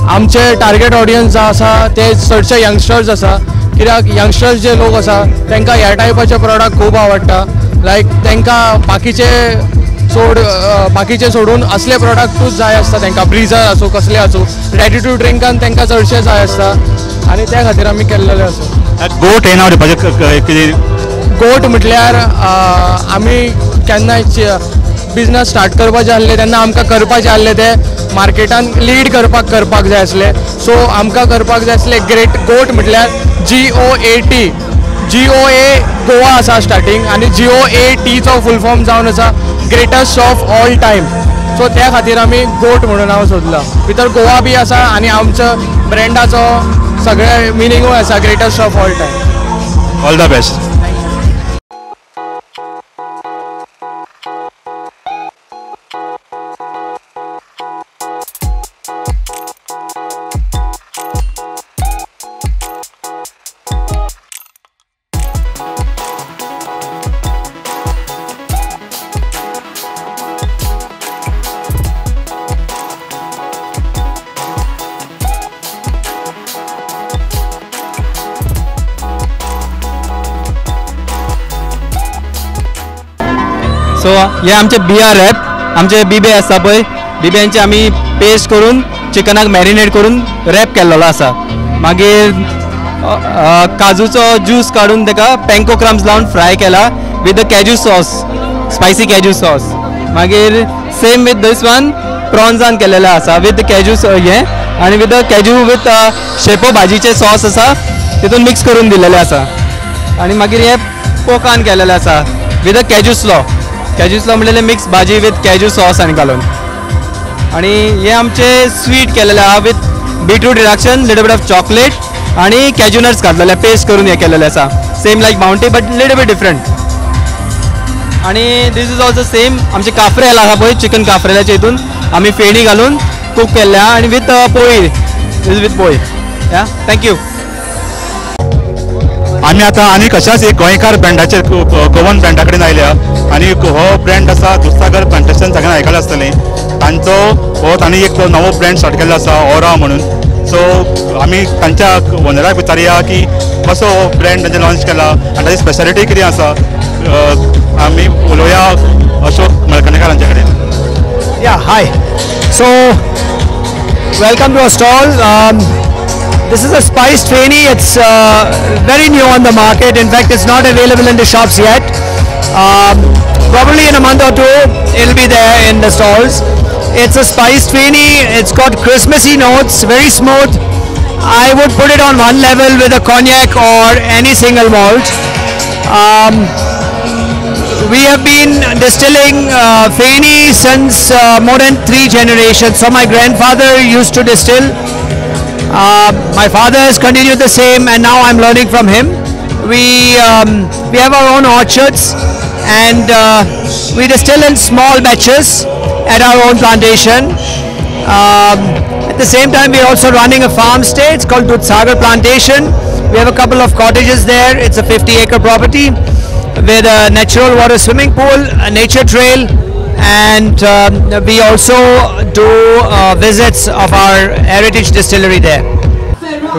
आमचे टार्गेट ऑडियन्स जे आसा ते चडशे यंगस्टर्स आसा, कित्याक यंगस्टर्स जे लोक आसा तांकां ह्या टायपाचे प्रोडक्ट खूब आवडटा. लायक तांकां बाकीचे सोडून असले प्रोडक्टूच जाय आसता तांकां, ब्रिजर आसूं कसले आसूं, रेडी टू ड्रिंकान तांकां चडशे जाय आसता आनी त्या खातीर आमी केल्लेले आसा. गोट हें नांव दिवपाचें कितें? गोट म्हटल्यार आमी केन्ना बिजनस स्टार्ट करपाचें आसलें तेन्ना आमकां करपाचें आसलें तें मार्केटान लीड करपाक जाय आसलें. सो आमकां करपाक जाय आसलें ग्रेट गोट म्हटल्यार GOAT, GOA Goa आसा स्टार्टींग आनी GOATचो फूल फॉर्म जावन आसा greatest of all time. So त्या खातीर आमी गोट म्हणून नांव सोदलां. भितर गोवा बी आसा आनी आमचो ब्रँडाचो सगळे मिनिंगूय आसा greatest of all time. All the best. So हे आमचे बिया रॅप, आमचे बिबे आसा पळय, बिब्यांचे आमी पेस्ट करून चिकनाक मॅरिनेट करून रॅप केल्लो आसा. मागीर काजूचो ज्यूस काडून ताका पँको क्रम्स लावन फ्राय केला with the cashew sauce, spicy cashew sauce. मागीर सेम विथ दीस वन प्रॉन्सान केलेले आसा विथ कॅज्यू हें आनी विथ कॅज्यू विथ शेपो भाजीचे सॉस आसा तितून मिक्स करून दिलेले आसा. आनी मागीर हे पोकान केलेले आसा with cashew slaw. Cashew slaw म्हणलेले मिक्स भाजी विथ कॅज्यू सॉस आनी घालून. आनी हे आमचे स्वीट केलेले आहा with beetroot reduction, little bit of chocolate आनी कॅज्यू नट्स घातलेले पेस्ट करून हे केलेले आसा. Same like bounty but little bit different. आनी this is also same आमचे काफ्रेल आहा पळय, चिकन काफ्रेलाचे हितून आमी फेणी घालून कूक केल्ले आहा आनी विथ पोळी, this with पोळी. या thank you. आमी आतां आनी कशाच एक गोंयकार ब्रँडाचेर, गोवन ब्रँडा कडेन आयल्या आनी हो ब्रँड आसा दुधसागर प्लांटेशन, सगळ्यांक आयकलां आसतलें. तांचो हो तांणी एक नवो ब्रँड स्टार्ट केल्लो आसा ऑरा म्हणून. सो आमी तांच्या ओनराक विचारुया की कसो हो ब्रँड तांचे लॉन्च केला आनी ताची स्पेशालिटी कितें आसा. आमी उलोवया अशोक मळकणेकार हांचे कडेन. Yeah, hi. So welcome to our stall. This is a spiced feni. It's very new on the market. In fact, it's not available in the shops yet. Probably in a month or two, it'll be there in the stalls. It's a spiced feni. It's got Christmassy notes, very smooth. I would put it on one level with a cognac or any single malt. We have been distilling Feni since more than 3 generations. So my grandfather used to distill. My father has continued the same, and now I'm learning from him. We have our own orchards, and we distill in small batches at our own plantation. At the same time, we are also running a farm stay. It's called Dudhsagar Plantation. We have a couple of cottages there. It's a 50-acre property with a natural water swimming pool, a nature trail, and we also do visits of our heritage distillery there.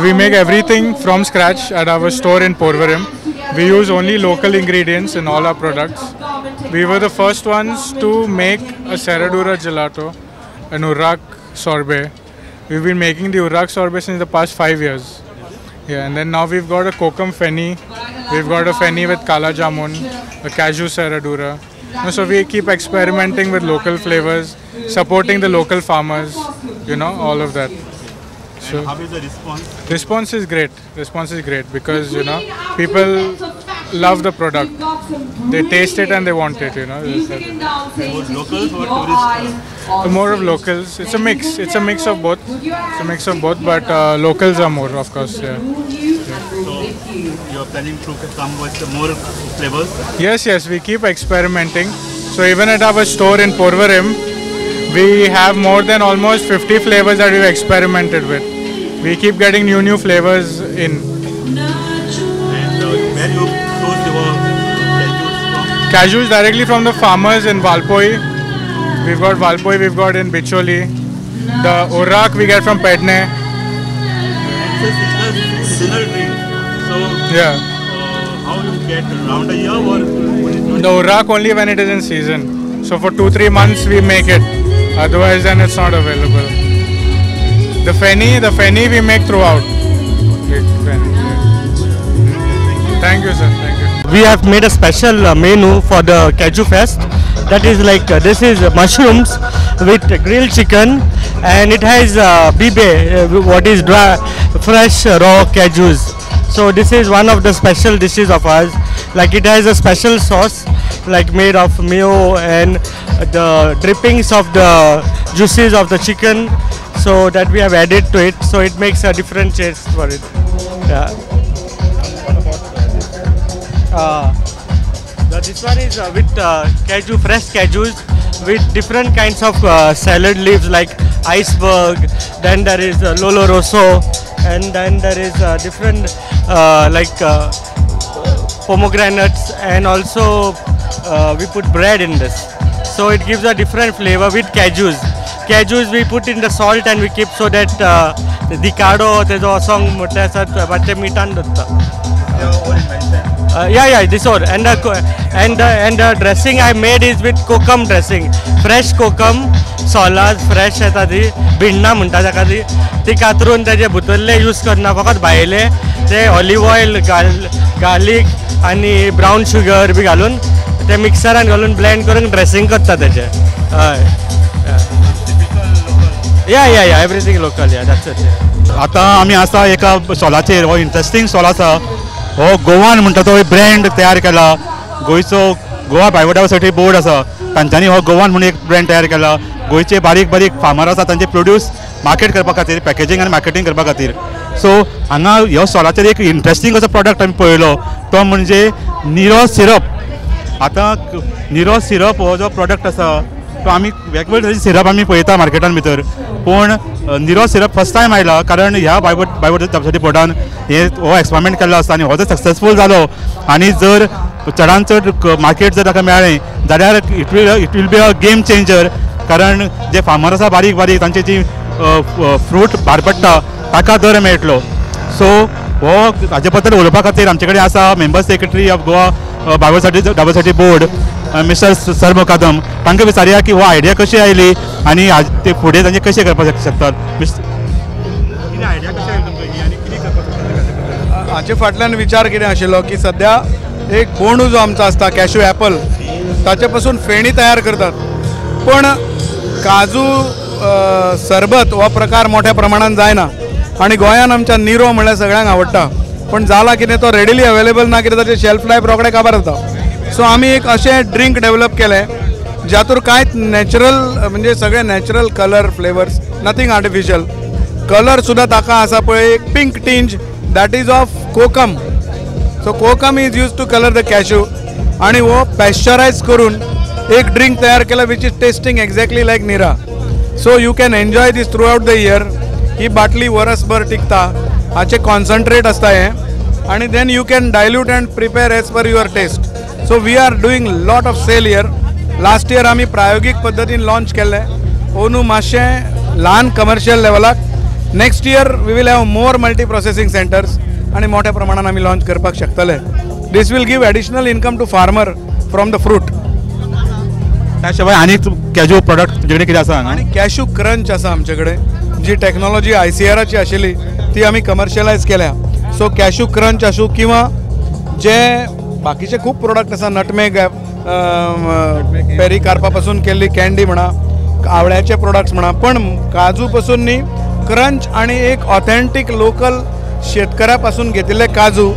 We make everything from scratch at our store in Porvorim. We use only local ingredients in all our products. We were the first ones to make a Serradura gelato, an Urrak sorbet. We've been making the Urrak sorbet since the past 5 years. Yeah, and then now we've got a kokum feni, we've got a feni with kala jamun, a cashew serradura. So we keep experimenting with local flavors, supporting the local farmers, you know, all of that. So and how is the response? Response is great. Response is great because, you know, people love the product. They taste it and they want it, you know. More locals or tourists? More of locals. It's a mix. It's a mix of both. It's a mix of both, but locals are more, of course. Yeah. So you are planning to come with more flavors? Yes, yes. We keep experimenting. So even at our store in Porvorim, we have more than almost 50 flavors that we've experimented with. We keep getting new flavors in. And where you source your cashews from? Cashews directly from the farmers in Valpoi. We've got Valpoi, we've got in Bicholi. The Urrak we get from Pedne. It's a seasonal drink. So yeah. How you get around a year or? The Urrak only when it is in season. So for 2-3 months we make it. Otherwise then it's not available. The feni we make throughout. Thank you, sir. Thank you. We have made a special menu for the Cashew Fest. That is like this is mushrooms with grilled chicken, and it has bibe, what is dry, fresh raw cashews. So this is one of the special dishes of ours. Like it has a special sauce, like made of mayo and the drippings of the juices of the chicken, so that we have added to it. So it makes a different taste for it. Yeah. This one is with cashew, fresh cashews with different kinds of salad leaves like iceberg, then there is lolo rosso, and then there is different like pomegranates, and also we put bread in this. So it gives a different flavor with cashews. Cashews we put in the salt and we keep so that the kado tejo asong mutya asat bache mitan datta. Yeah, this one, and the dressing I made is with kokum dressing, fresh kokum, solas fresh येता ती भिण्णां म्हणटा ताका ती ती कातरून ताजे भितरले use करना फकत भायले ते ऑलिव ऑयल गार्लिक आनी ब्रावन शुगर बी घालून ते मिक्सरान घालून ब्लेंड करून ड्रेसिंग करता तेजें. हय, yeah yeah yeah everything local. Yeah, that's it. आतां आमी आसा एका स्टॉलाचेर. हो इंट्रस्टींग स्टॉल आसा. हो गोवान म्हणटा तो एक ब्रँड तयार केला. गोंयचो गोवा बायोडायवर्सिटी बोर्ड आसा, तांच्यांनी हो गोवान म्हणून एक ब्रँड तयार केला. गोंयचे बारीक बारीक फार्मर आसा तांचे प्रोड्यूस मार्केट करपा खातीर, पॅकेजींग आनी मार्केटींग करपा खातीर. सो हांगा ह्या स्टॉलाचेर एक इंट्रस्टींग असो प्रोडक्ट आमी पळयलो, तो म्हणजे निरो सिरप. आतां निरो सिरप हो जो प्रोडक्ट आसा तो आमी वेगवेगळे सिरप आमी पळयता मार्केटान भितर, पूण निरो सिरप फर्स्ट टायम आयला कारण ह्या बायोडायवर्सिटी बोर्डान हे हो एक्सपेरिमेंट केल्लो आसा आनी हो जर सक्सेसफूल जालो आनी जर चडान चड मार्केट जर ताका मेळ्ळें जाल्यार it will be a game changer. कारण जे फार्मर आसा बारीक बारीक तांचे जी फ्रूट भायर पडटा ताका दर मेळटलो. सो हो हाजे बद्दल उलोवपा खातीर आमचे कडेन आसा member secretary of Goa biodiversity board mister Sarmokadam. तांकां विचारया की हो आयडिया कशी आयली आनी ते फुडें तांचे कशें करपाक शकतात. कितें आयडिया कशी आयली तुमकां ही आनी कितें करपाक शकतात? हाचे फाटल्यान विचार कितें आशिल्लो की सद्या एक बोंडू जो आमचो आसता कॅश्यू एपल, ताचे पासून फेणी तयार करतात, पण काजू सरबत हो प्रकार मोठ्या प्रमाणान जायना. आनी गोंयान आमच्या निरो म्हणल्यार सगळ्यांक आवडटा, पण जाला कितें तो रेडिली अवेलेबल ना, कितें ताचे शेल्फ लायफ रोखडें काबार जाता. सो आमी एक अशें ड्रिंक डेवलप केलें जातूर कांयच नॅचरल म्हणजे सगळे natural colour flavours, nothing artificial. Colour सुद्दां ताका आसा पळय एक pink tinge, that is of kokum. So kokum is use to colour the cashew आनी हो पॅश्चरायज करून एक ड्रिंक तयार केला which is tasting exactly like nira. So you can enjoy this throughout the year. ही बाटली वरसभर टिकता, हाचे कॉन्सन्ट्रेट आसता हें आनी then you can dilute and prepare as per your taste. So we are doing lot of sale here. Last year आमी प्रायोगीक पद्दतीन launch केल्लें, अंदू मातशें ल्हान commercial लेवलाक. Next year we will have more multi processing centres आनी मोठ्या प्रमाणान आमी लॉन्च करपाक शकतले. This will give additional income to farmer from the fruit. त्या शिवाय आनी कॅज्यू प्रोडक्ट तुमचे कडेन कितें आसा? आनी कॅश्यू क्रंच आसा आमचे कडेन, जी टॅक्नॉलॉजी ICRची आशिल्ली ती आमी कमर्शियलायज केल्या. सो कॅश्यू क्रंच आसूं किंवा जे बाकीचे खूब प्रोडक्ट आसा, नटमेग पेरिकार्पा पासून केल्ली कॅन्डी म्हणा, आवळ्याचे प्रोडक्ट्स म्हणा, पण काजू पासून न्ही क्रंच आनी एक ऑथेंटीक लोकल शेतकऱ्या पासून घेतिल्ले काजू.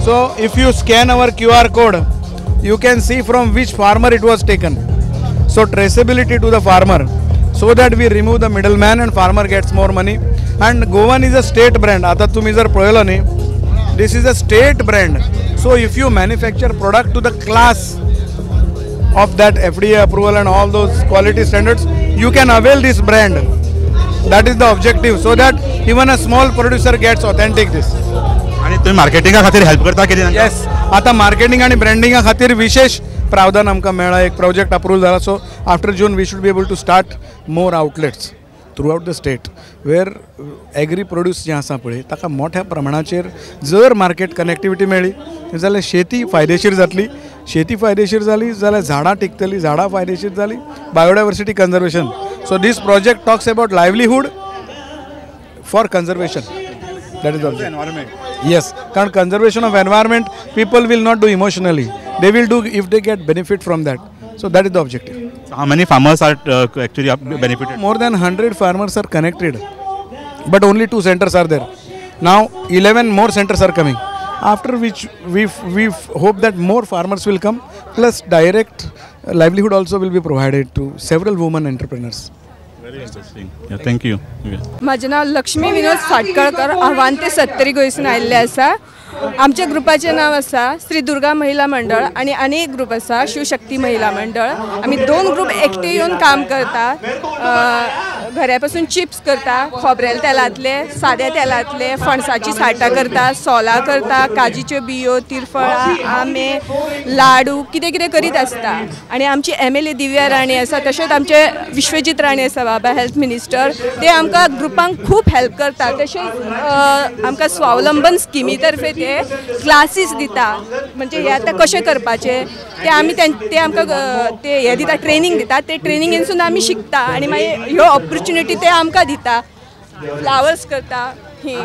So if you scan our QR code you can see from which farmer it was taken. So traceability to the farmer, so that we remove the middleman and farmer gets more money. And Goan is a state brand. आता तुम्ही जर पळयलो न्ही, this is a state brand. So if you manufacture product to the class of that FDA approval and all those quality standards, you can avail this brand. That is the objective, so that even a small producer gets authentic this. आणि तुम्ही मार्केटिंगा खातीर help करता कितें? Yes, आता marketing आनी ब्रँडिंगा खातीर विशेष प्रावधान आमकां मेळ्ळा, एक प्रोजेक्ट अप्रूव जाला. So after June we should be able to start more outlets throughout the state where agri produce जें आसा पळय ताका मोठ्या प्रमाणाचेर जर मार्केट कनेक्टिविटी मेळ्ळी जाल्यार शेती फायदेशीर जातली, शेती फायदेशीर जाली जाल्यार झाडां टिकतली, झाडां फायदेशीर जाली biodiversity conservation. So this project talks about livelihood for conservation. That is the environment. Yes, कारण conservation of environment people will not do emotionally, they will do if they get benefit from that. So that is the objective. How many farmers are actually benefited? More than 100 farmers are connected, but only 2 centers are there. Now 11 more centers are coming, after which we hope that more farmers will come, plus direct livelihood also will be provided to several women entrepreneurs. Very interesting. Yeah, thank you. Yeah. म्हाजें नांव लक्ष्मी विनोद साटकळकर, आव्हान ते सत्तरी गोंयसून आयिल्लें आसा. आमच्या ग्रुपाचें नांव आसा श्री दुर्गा महिला मंडळ आनी आनी एक ग्रुप आसा शिवशक्ती महिला मंडळ. आमी 2 ग्रुप एकटे येवन काम करता. घरा पासून चिप्स करता, खोबरेल तेलांतले, साद्या तेलांतले, फणसाची साठां करता, सोलां करता, काजीच्यो बियो, तिरफळां, आंबे, लाडू, कितें कितें करीत आसता. आनी आमची MLA Divya Rane आसा, तशेंच आमचे विश्वजीत राणे आसा बाबा हेल्थ मिनिस्टर, ते आमकां ग्रुपांक खूब हेल्प करता. तशेंच आमकां स्वावलंबन स्किमी तर्फे ते क्लासीस दिता, म्हणजे हे आतां कशें करपाचें ते आमी ते आमकां ते हे दिता, ट्रेनींग दिता. ते ट्रेनिंगेनसून आमी शिकता आनी मागीर ह्यो ऑपॉर्च्युनिटी ते आमकां दिता. फ्लावर्स करता ही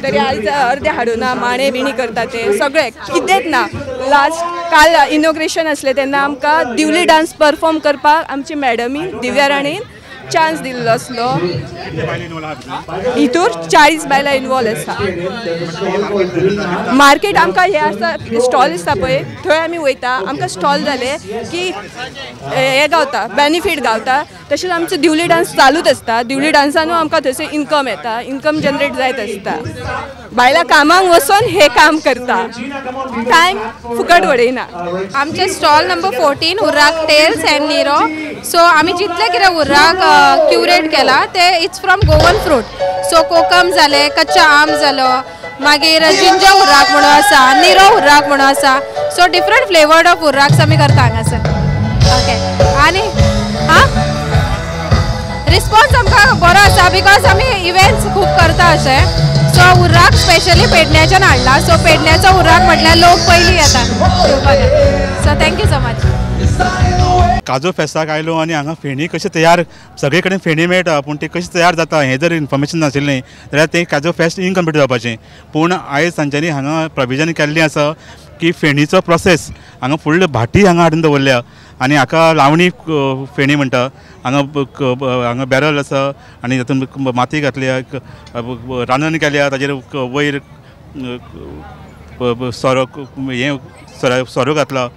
तरी आयज अर्दे हाडुना, माणे बिणी करता, ते सगळें कितेंच ना. लास्ट काल इनॉग्रेशन आसलें तेन्ना आमकां दिवली डांस परफॉर्म करपाक आमची मॅडमीन दिव्या राणेन चान्स दिल्लो आसलो. हितूर 40 बायलां इनवॉल्व आसा. मार्केट आमकां हें आसा, स्टॉल आसता पळय थंय आमी वयता. आमकां स्टॉल जाले की हें गावता, बेनिफीट गावता. तशेंच आमचो दिवली डांस चालूच आसता. दिवली डांसानूय आमकां थंयसर इनकम येता, इनकम जनरेट जायत आसता. बायलां कामाक वचोन हें काम करता, टायम फुकट वडयना. आमचे stall number 14 Urrak tales and Niro. So आमी जितले कितें उर्राक क्युरेट केला ते it's from Goan fruit. So kokum जाले, कच्चा आम जालो, मागीर जिंजर उर्राक म्हणून आसा, निरो उर्राक म्हणून आसा. सो डिफरंट फ्लेवर्ड ऑफ उर्राक्स आमी करता हांगासर. ओके, आनी हां रिस्पॉन्स आमकां बरो आसा because आमी इव्हेंट्स खूब करता अशें. सो उर्राक स्पेशली पेडण्याच्यान हाडला. सो पेडण्याचो उर्राक म्हटल्यार लोक पयलीं येता घेवपाक. So thank you so much. काजू फेस्ताक आयलो आनी हांगा फेणी कशें तयार, सगळे कडेन फेणी मेळटा पूण ती कशी तयार जाता हें जर इन्फॉर्मेशन नाशिल्लें जाल्यार तें काजू फेस्ट इनकम्प्लीट जावपाचें. पूण आयज तांच्यांनी हांगा प्रोविजन केल्लें आसा की फेणीचो प्रोसेस हांगा फुडले भाटी हांगा हाडून दवरल्या आनी हाका लावणी फेणी म्हणटा. हांगा हांगा बॅरल आसा आनी तातूंत माती घातल्या, रांदन केल्या, ताजेर वयर सोरो हें सोरो घातला,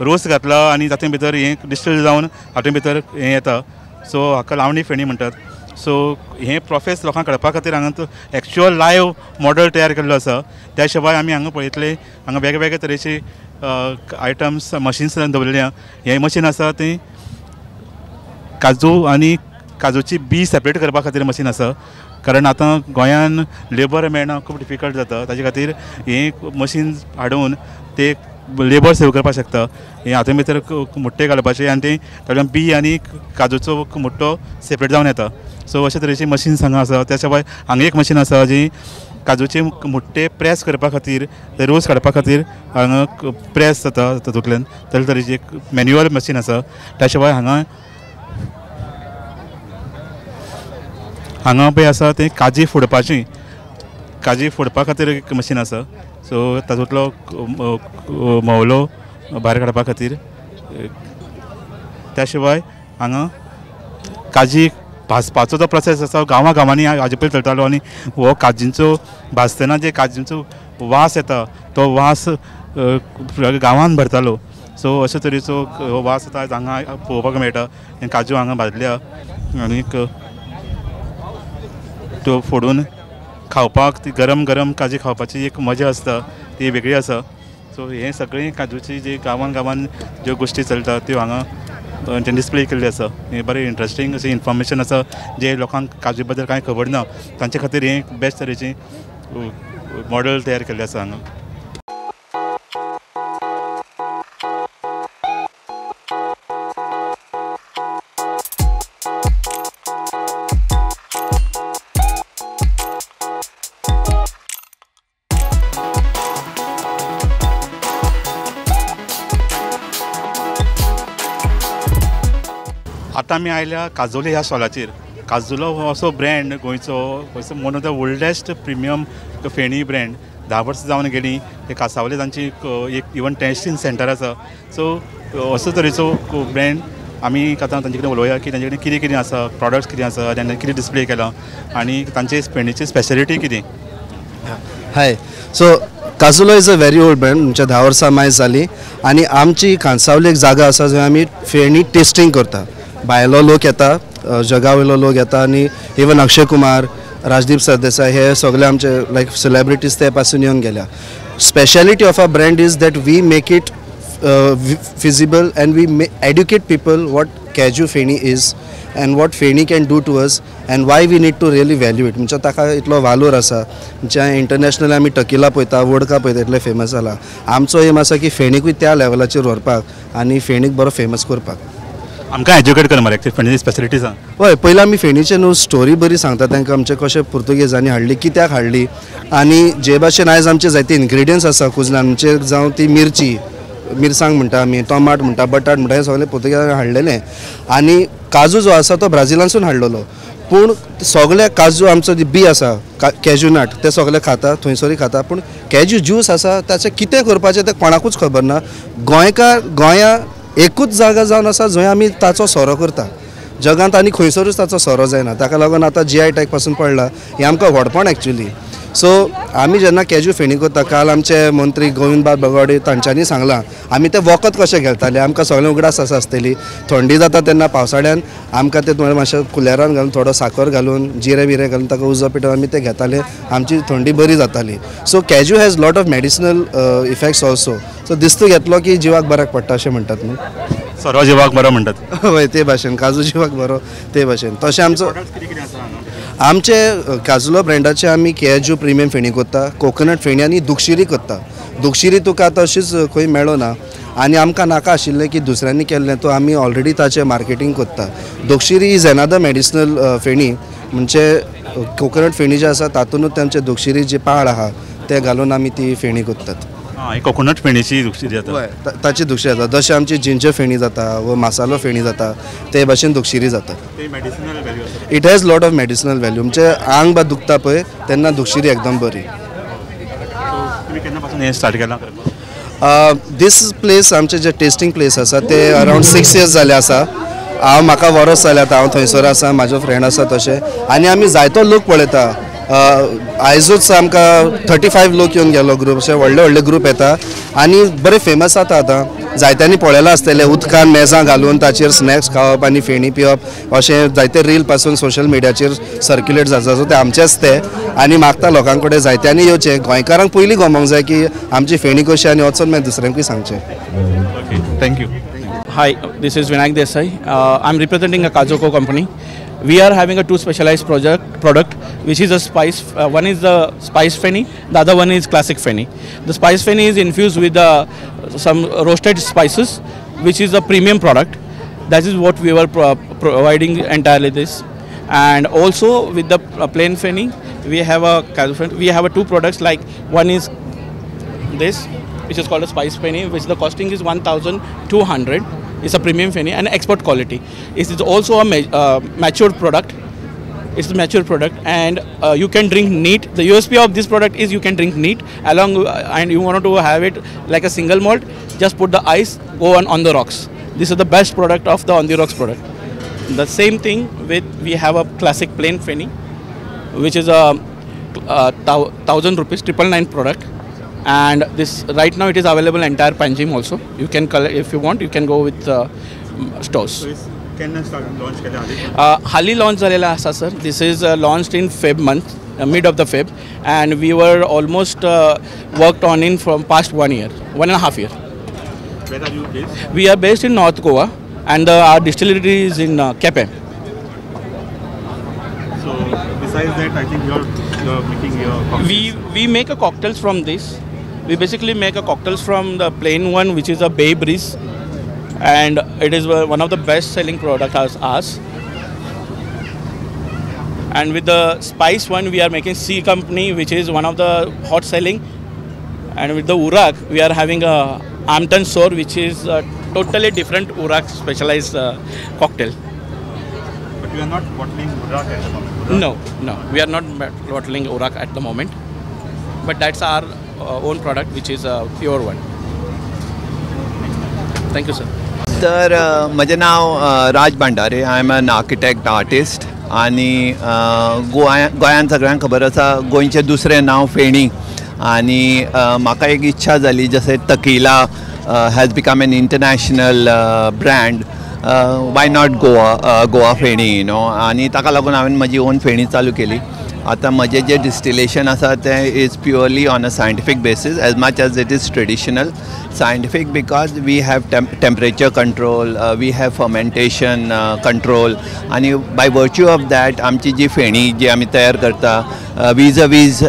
रोस घातला आनी तातूंत भितर हें डिस्टील जावन हातूंत भितर हें येता. सो हाका लावणी फेणी म्हणटात. सो हें प्रोसेस लोकांक कळपा खातीर हांगा एक्चुअल लायव मॉडल तयार केल्लो आसा. त्या शिवाय आमी हांगा पळयतले हांगा वेगवेगळे तरेचे आयटम्स मशीन्स दवरलेली आहा. हें मशीन आसा तें काजू आनी काजूची बी सेपरेट करपा खातीर मशीन आसा. कारण आतां गोंयान लेबर मेळना, खूब डिफिकल्ट जाता. ताजे खातीर हें मशीन हाडून ते लेबर सेव करपाक शकता. हें हातूंत भितर मुट्टे घालपाचे आनी ते तातूंत बी आनी काजूचो मुट्टो सेपरेट जावन येता. सो अशे तरेची मशीन्स हांगा आसा. त्या शिवाय हांगा एक मशीन आसा जी काजूचे मुट्टे प्रेस करपा खातीर, ते रोस काडपा खातीर हांगा प्रेस जाता तातूंतल्यान. तरे तरेची एक मॅन्युअल मशीन आसा. त्या शिवाय हांगा हांगा पळय आसा तें काजी फोडपाची, काजी फोडपा खातीर एक मशीन आसा. सो तातूंतलो म्होवलो भायर काडपा खातीर. त्या शिवाय हांगा काजी भाजपाचो जो प्रोसेस आसा गांवा गांवांनी हाजे पयलीं चलतालो आनी हो काजींचो भाजतना जे काजींचो वास येता तो वास गांवान भरतालो. सो अशे तरेचो हो वास आतां हांगा पळोवपाक मेळटा. काजू हांगा भाजल्या आनीक त्यो फोडून खावपाक ती गरम गरम काजी खावपाची एक मजा आसता ती वेगळी आसा. सो हें सगळें काजूची जी गांवान गांवान ज्यो गोश्टी चलता त्यो हांगा डिस्प्ले केल्ली आसा. हें बरें इंट्रस्टींग अशें इन्फॉर्मेशन आसा जे लोकांक काजू बद्दल कांय खबर ना तांचे खातीर हें बेस्ट तरेचें मॉडल तयार केल्लें आसा हांगा. आतां आमी आयल्या काजोले ह्या स्टॉलाचेर. काजुलो हो असो ब्रँड गोंयचो, one of the oldest premium feni brand. 10 वर्सां जावन गेलीं ते कासावले तांची एक इवन टेस्टींग सेंटर आसा. सो असो तरेचो ब्रँड आमी आतां तांचे कडेन उलोवया की तांचे कडेन कितें कितें आसा, प्रॉडक्ट्स कितें आसा, तांणी कितें डिस्प्ले केलां आनी तांचे फेणीची स्पेशलिटी कितें. Hi, so Cazulo is a very old brand. म्हणजे 10 वर्सां मायज जाली आनी आमची कांसावली एक जागा आसा जंय आमी फेणी टेस्टींग करता. भायलो लोक येता, जगा वयलो लोक येता आनी इवन अक्षय कुमार, राजदीप सरदेसाय हे सगळे आमचे लायक सेलेब्रिटीज ते पासून येवन गेल्या. Speciality of our brand is that we make it feasible and we educate people what cashew feni is and what feni can do to us and why we need to really value it. म्हणजे ताका इतलो वालोर आसा. म्हणजे international आमी tequila पळयता, vodka पळयता, इतले फेमस जाला. आमचो एम आसा की फेणीकूय त्या लेवलाचेर व्हरपाक आनी फेणीक बरो फेमस करपाक. आमकां एज्युकेट कर मरे फेणीची स्पेशलिटी सांग. हय, पयलीं आमी फेणीचे न्हू स्टोरी बरी सांगता तांकां, आमचे कशें पुर्तुगेजांनी हाडली, कित्याक हाडली आनी जे भाशेन आयज आमचे जायते इन्ग्रिडियंट्स आसा कुजनान, म्हणजे जावं ती मिरची, मिरसांग म्हणटा आमी, टोमाट म्हणटा, बटाट म्हणटा, हें सगळें पुर्तुगेजांनी हाडलेलें. आनी काजू जो आसा तो ब्राझिलांसून हाडलेलो. पूण सगळे काजू आमचो जी बी आसा कॅज्यू नट ते सगळे खाता, थंयसरूय खाता, पूण कॅज्यू ज्यूस आसा ताचें कितें करपाचें तें कोणाकूच खबर ना. गोंयकार गोंया एकूच जागा जावन आसा जंय आमी ताचो सोरो करता. जगांत आनी खंयसरूच ताचो सोरो जायना. ताका लागून आतां जी I tag पासून पडला, हें आमकां व्हडपण एक्चुली. सो आमी जेन्ना कॅज्यू फेणी करता, काल आमचे मंत्री गोविंदबाब बगवाडे तांच्यांनी सांगलां आमी तें वखद कशें घेताले. आमकां सगळें उगडास आसा आसतली, थंडी जाता तेन्ना पावसाळ्यान आमकां तें मातशें कुलेरान घालून थोडो साकर घालून जिरें बिरें घालून ताका उजो पेटोवन आमी तें घेताले, आमची थंडी बरी जाताली. So cashew has lot of medicinal effects also. So दिस्त घेतलो की जिवाक बऱ्याक पडटा अशें म्हणटात न्हू. सोरो जिवाक बरो म्हणटात. हय, ते भाशेन काजू जिवाक बरो ते भाशेन. तशें आमचो आमचे काजुलो ब्रँडाचे आमी कॅज्यू प्रिमियम फेणी करता, कोकोनट फेणी आनी दुक्षिरी करता. दुक्षिरी तुका आतां अशीच खंय मेळना आनी आमकां नाका आशिल्लें की दुसऱ्यांनी केल्लें, तो आमी ऑलरेडी ताचें मार्केटींग करता. दुक्षिरी is another medicinal feni, म्हणजे कोकोनट फेणी जे आसा तातूंतच तांचे दुक्षिरी जी पाळ आहा ते घालून आमी ती फेणी करतात. कोकोनट फेणीची दुक्षिरी जाता, ताची दुक्षिरी जाता. जशें आमची जिंजर फेणी जाता व मसालो फेणी जाता ते भाशेन दुक्षिरी जाता. It has lot of medicinal value. म्हणजे आंग बा दुखता पळय तेन्ना दुक्षिरी एकदम बरी. तुमी केन्ना पासून हें स्टार्ट केलां? दीस प्लेस आमचे जे टेस्टिंग प्लेस आसा ते अरावंड 6 इयर्स जाले आसा. हांव म्हाका वरोस जालें आतां हांव थंयसर आसा, म्हाजो फ्रेंड आसा तशें, आनी आमी जायतो लोक पळयता. आयजूच आमकां 35 लोक येवन गेलो ग्रूप, अशे व्हडले व्हडले ग्रूप येता आनी बरे फेमस जाता. आतां जायत्यांनी पळयलां आसतलें उदकान मेजां घालून ताचेर स्नॅक्स खावप आनी फेणी पिवप, अशें जायते रील पासून सोशल मिडियाचेर सर्क्युलेट जाता. सो ते आमचेच ते आनी मागता लोकां कडेन जायत्यांनी येवचें, गोंयकारांक पयलीं गमोवंक जाय की आमची फेणी कशी आनी वचून मागीर दुसऱ्यांकूय सांगचें. Thank you. Hi, this is Vinayak Desai. I am representing a Kajuco company. We are having a two specialized product, which is a spice. One is the spice feni, the other one is classic feni. The spice feni is infused with some roasted spices, which is a premium product. That is what we were providing entirely this. And also with the plain feni, we have a kaju feni. We have a two products, like one is this, which is called a spice feni, which the costing is 1,200. It's a premium feni and export quality. It is also a matured product. It's a mature product, and you can drink neat. The USP of this product is you can drink neat along, and you want to have it like a single malt. Just put the ice, go on the rocks. This is the best product of the on the rocks product. The same thing with, we have a classic plain feni, which is a 1,000 rupees, 999 product. And this right now it is available entire Panjim also. You can collect if you want. You can go with stores. So केन्ना launch केलें? हाली launch जालेला आसा sir. This is launched in Feb month, mid of the Feb, and we were almost worked on in from past 1 year, 1.5 year. Where are you based? We are based in North Goa, and our distillery is in Quepem. So besides that, I think you're making your cocktails. We make a cocktails from this. We basically make a cocktails from the plain one, which is a Bay Breeze, and it is one of the best selling product as ours. And with the spice one, we are making C Company, which is one of the hot selling. And with the Urak, we are having a Amton Sour, which is a totally different Urak specialized cocktail. But you are not bottling Urak at the moment? No, no, we are not bottling Urak at the moment. But that's our own product, which is a pure one. Thank you, sir. तर म्हजें नांव Raj Bhandare. I am an architect artist आनी गोंयांत सगळ्यांक खबर आसा गोंयचें दुसरें नांव फेणी. आनी म्हाका एक इच्छा जाली, जशें tequila has become an international brand, why not Goa, Goa feni, you know. आनी ताका लागून हांवें म्हजी ओन फेणी चालू केली. आतां म्हजें जें डिस्टिलेशन आसा तें is purely on a scientific basis as much as it is traditional. Scientific because we have temperature control, we have fermentation control, आनी बाय वर्च्यू ऑफ that आमची जी फेणी जी आमी तयार करता vis a vis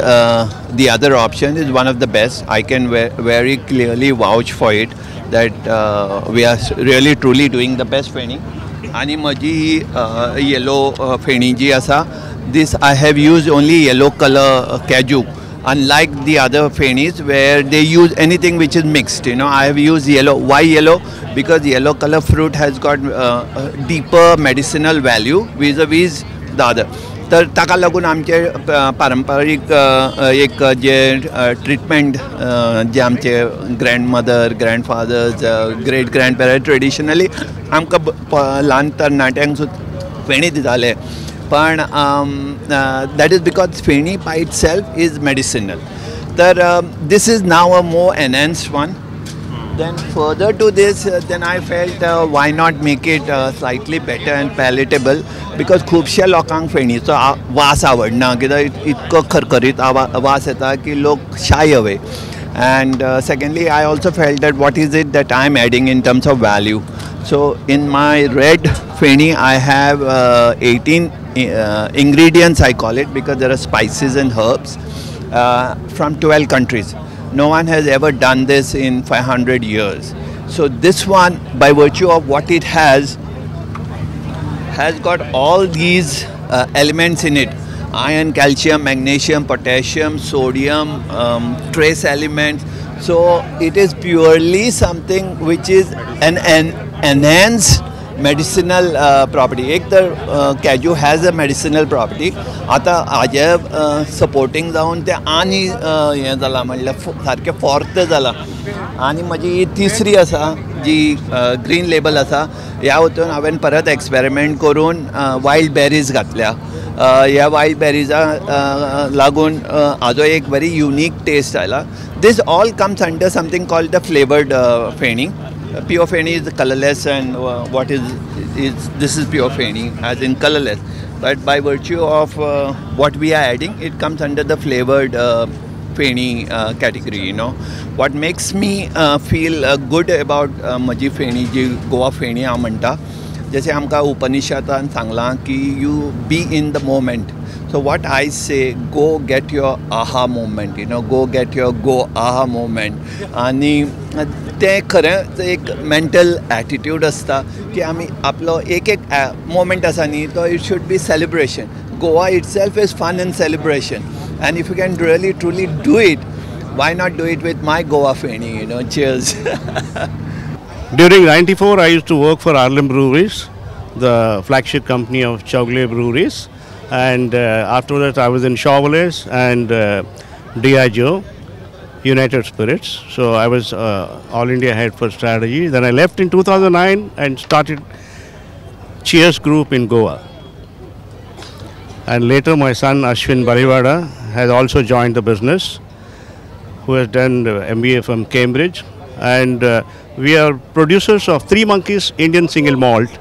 the other option is one of the best. I can very clearly vouch for it that we are really truly doing the best feni. आनी म्हजी ही येलो फेणी जी आसा, this I have used only yellow color cashew, unlike the other fenis where they use anything which is mixed, you know. I have used yellow. Why yellow? Because yellow color fruit has got deeper medicinal value vis-a-vis the other. तर ताका लागून आमचे पारंपारीक एक जे treatment जे आमचे grandmother, grandfathers, great grandparent traditionally आमकां ल्हान तरणाट्यांक सुद्दां फेणी दिताले. पण that is because feni by itself is medicinal. तर this is now a more enhanced one. Then further to this, then I felt why not make it slightly better and palatable, because खुबश्या लोकांक फेणीचो वास आवडना, कित्याक इतको खरखरीत वास येता की लोक shy away. And secondly, I also felt that what is it that I am adding in terms of value. So in my red feni, I have 18 ingredients, I call it, because there are spices and herbs from 12 countries. No one has ever done this in 500 years. So this one, by virtue of what it has got all these elements in it: iron, calcium, magnesium, potassium, sodium, trace elements. So it is purely something which is an enhanced medicinal property. एक तर cashew has a medicinal property. आतां हाजे supporting जावन तें आनी हें जालां, म्हणल्यार सारकें फॉर्त जालां. आनी म्हजी ही तिसरी आसा जी ग्रीन लेबल आसा. ह्या वतून हांवें परत एक्सपेरिमेंट करून वायल्ड बेरीज घातल्या. ह्या वायल्ड बेरीजा लागून हाजो एक व्हेरी युनीक टेस्ट आयला. This all comes under something called the flavoured feni. Pure feni is colourless and what is this is pure feni as in colourless, but by virtue of what we are adding it comes under the flavoured feni category. You know what makes me feel good about म्हजी फेणी जी गोवा फेणी हांव म्हणटा, जशें आमकां उपनिषदान सांगलां की you be in the moment. So what I say, go get your aha moment, you know, go get your go aha moment. आनी तें खरें एक मेंटल एटिट्यूड आसता की आमी आपलो एक एक मोमेंट आसा न्ही तो it should be celebration. Goa itself is fun and celebration, and if you can really truly do it, why not do it with my Goa feni, you know. Cheers. During 94, I used to work for Arlem Breweries, the flagship company of Chowgule Breweries, and after that I was in Chevrolet and Diageo, United Spirits. So I was All India head for strategy. Then I left in 2009 and started Cheers Group in Goa. And later my son Ashwin Bariwada has also joined the business, who has done MBA from Cambridge. And we are producers of Three Monkeys Indian Single Malt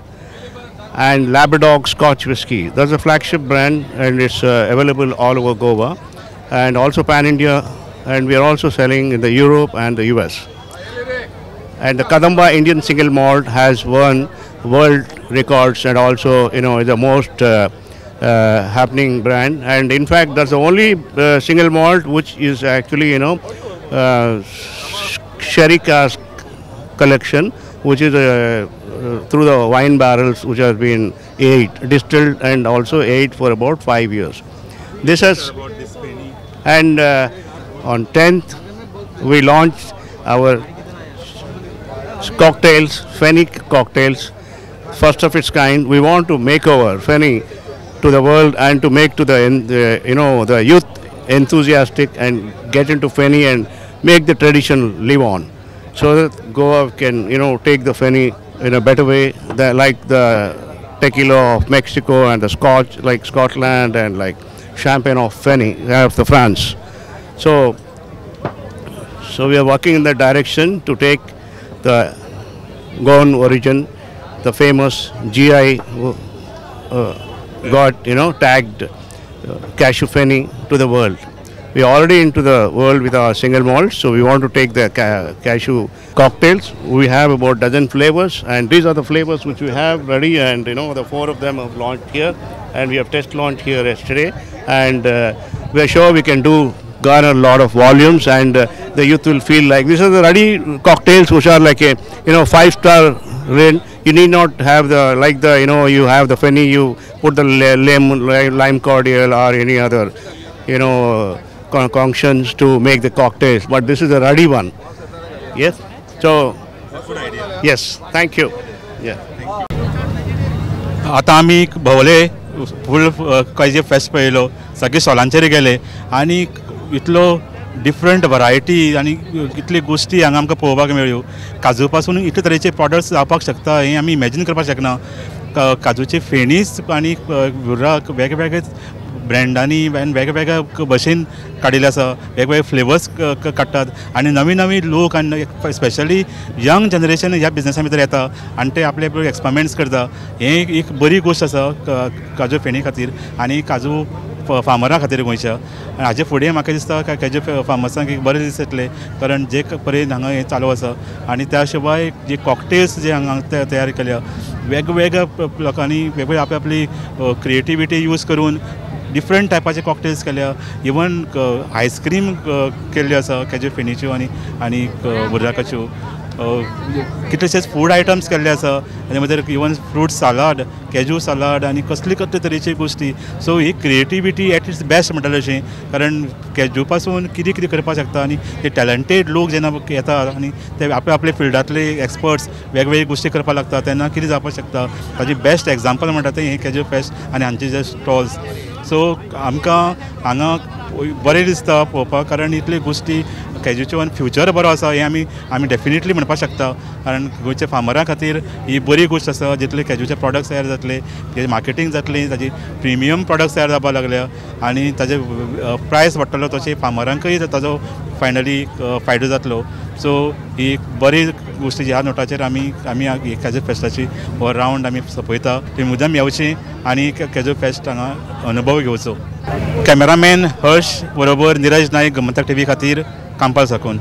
and Labrador Scotch Whiskey. That's a flagship brand and it's available all over Goa and also pan-India, and we are also selling in the Europe and the US. And the Kadamba Indian Single Malt has won world records and also, you know, is the most happening brand. And in fact, that's the only single malt which is actually, you know, sherry cask collection, which is through the wine barrels which has been aged, distilled and also aged for about 5 years. This has, and on 10th we launched our cocktails, Feni cocktails, first of its kind. We want to make our Feni to the world and to make to the you know, the youth enthusiastic and get into Feni and make the tradition live on, so that Goa can, you know, take the Feni in a better way, like the tequila of Mexico and the Scotch like Scotland and like champagne of Feni of the France. So we are working in that direction to take the Goan origin, the famous GI got, you know, tagged cashew Feni to the world. We are already into the world with our single malt, so we want to take the cashew cocktails. We have about 12 flavors, and these are the flavors which we have ready, and you know, the 4 of them have launched here, and we have test launched here yesterday, and we are sure we can do garner a lot of volumes, and the youth will feel like these are the ready cocktails which are like a, you know, 5-star range. You need not have the, like the, you know, you have the Feni, you put the lime cordial or any other, you know, concoctions to make the cocktails, but this is a ready one. Yes. So, yes, thank you. Yeah. आता आमी भोवले फूल काजू fest पळयलो, सगळे स्टॉलांचेर गेले आनी इतलो different variety आनी इतली गोश्टी हांगा आमकां पळोवपाक मेळ्ळ्यो. काजू पासून इतले तरेचे प्रोडक्ट्स जावपाक शकता हें आमी इमेजीन करपाक शकना. काजूची फेणीच आनी हुर्राक वेगवेगळे ब्रँडांनी आनी वेगवेगळ्या भशेन काडिल्ले आसा, वेगवेगळे फ्लेवर्स काडटात आनी नवी नवी लोक आनी स्पेशली यंग जनरेशन ह्या बिजनसा भितर येता आनी ते आपले आपले एक्सपेरिमेंट्स करता. हें एक बरी गोश्ट आसा काजू फेणी खातीर आनी काजू फार्मरां खातीर गोंयच्या. आनी हाजे फुडें म्हाका दिसता काजू फार्मर्सांक एक बरें दीस येतले, कारण जे परेन हांगा हें चालू आसा आनी त्या शिवाय जे कॉकटेल्स जे हांगा तयार केल्या वेगवेगळ्या लोकांनी वेगवेगळी आपली आपली क्रिएटिविटी यूज करून डिफरंट टायपाचे कॉकटेल्स केल्या. इवन आयस्क्रीम केल्ल्यो आसा काजू फेणीच्यो आनी आनी हुर्राकाच्यो. कितलेशेच फूड आयटम्स केल्ले आसा आनी मागीर even fruit salad, cashew salad आनी कसले कसले तरेची गोश्टी. सो ही क्रिएटिविटी एट it's best म्हणटाले अशें, कारण कॅज्यू पासून कितें कितें करपाक शकता आनी ते टॅलंटेड लोक जेन्ना येता आनी ते आपल्या आपल्या फिल्डांतले एक्सपर्ट्स वेगवेगळी गोश्टी करपाक लागता तेन्ना कितें जावपाक शकता ताजी बेस्ट एग्जाम्पल म्हणटा तें हें कॅज्यू फेस्ट आनी हांचे जे स्टॉल्स. सो आमकां हांगा बरें दिसता पळोवपाक, कारण इतल्यो गोश्टी कॅज्यूचे फ्युचर बरो आसा हें आमी आमी डेफिनेटली म्हणपाक शकता, कारण गोंयच्या फार्मरां खातीर ही बरी गोश्ट आसा. जितले कॅज्यूचे प्रॉडक्ट्स तयार जातले, तेजें मार्केटींग जातलें, ताजी प्रिमियम प्रॉडक्ट्स तयार जावपाक लागल्या आनी ताजे प्रायस वाडटलो, तशें फार्मरांकय ताजो फायनली फायदो जातलो. सो ही बरी गोश्ट ह्या नोटाचेर आमी आमी कॅज्यू फेस्टाची हो रावंड आमी सोंपयता. ती मुद्दाम येवची आनी कॅज्यू फेस्ट हांगा अनुभव घेवचो. कॅमेरामॅन हर्ष बरोबर निरज नायक, गोमंतक टीव्ही खातीर कांपाल साकून.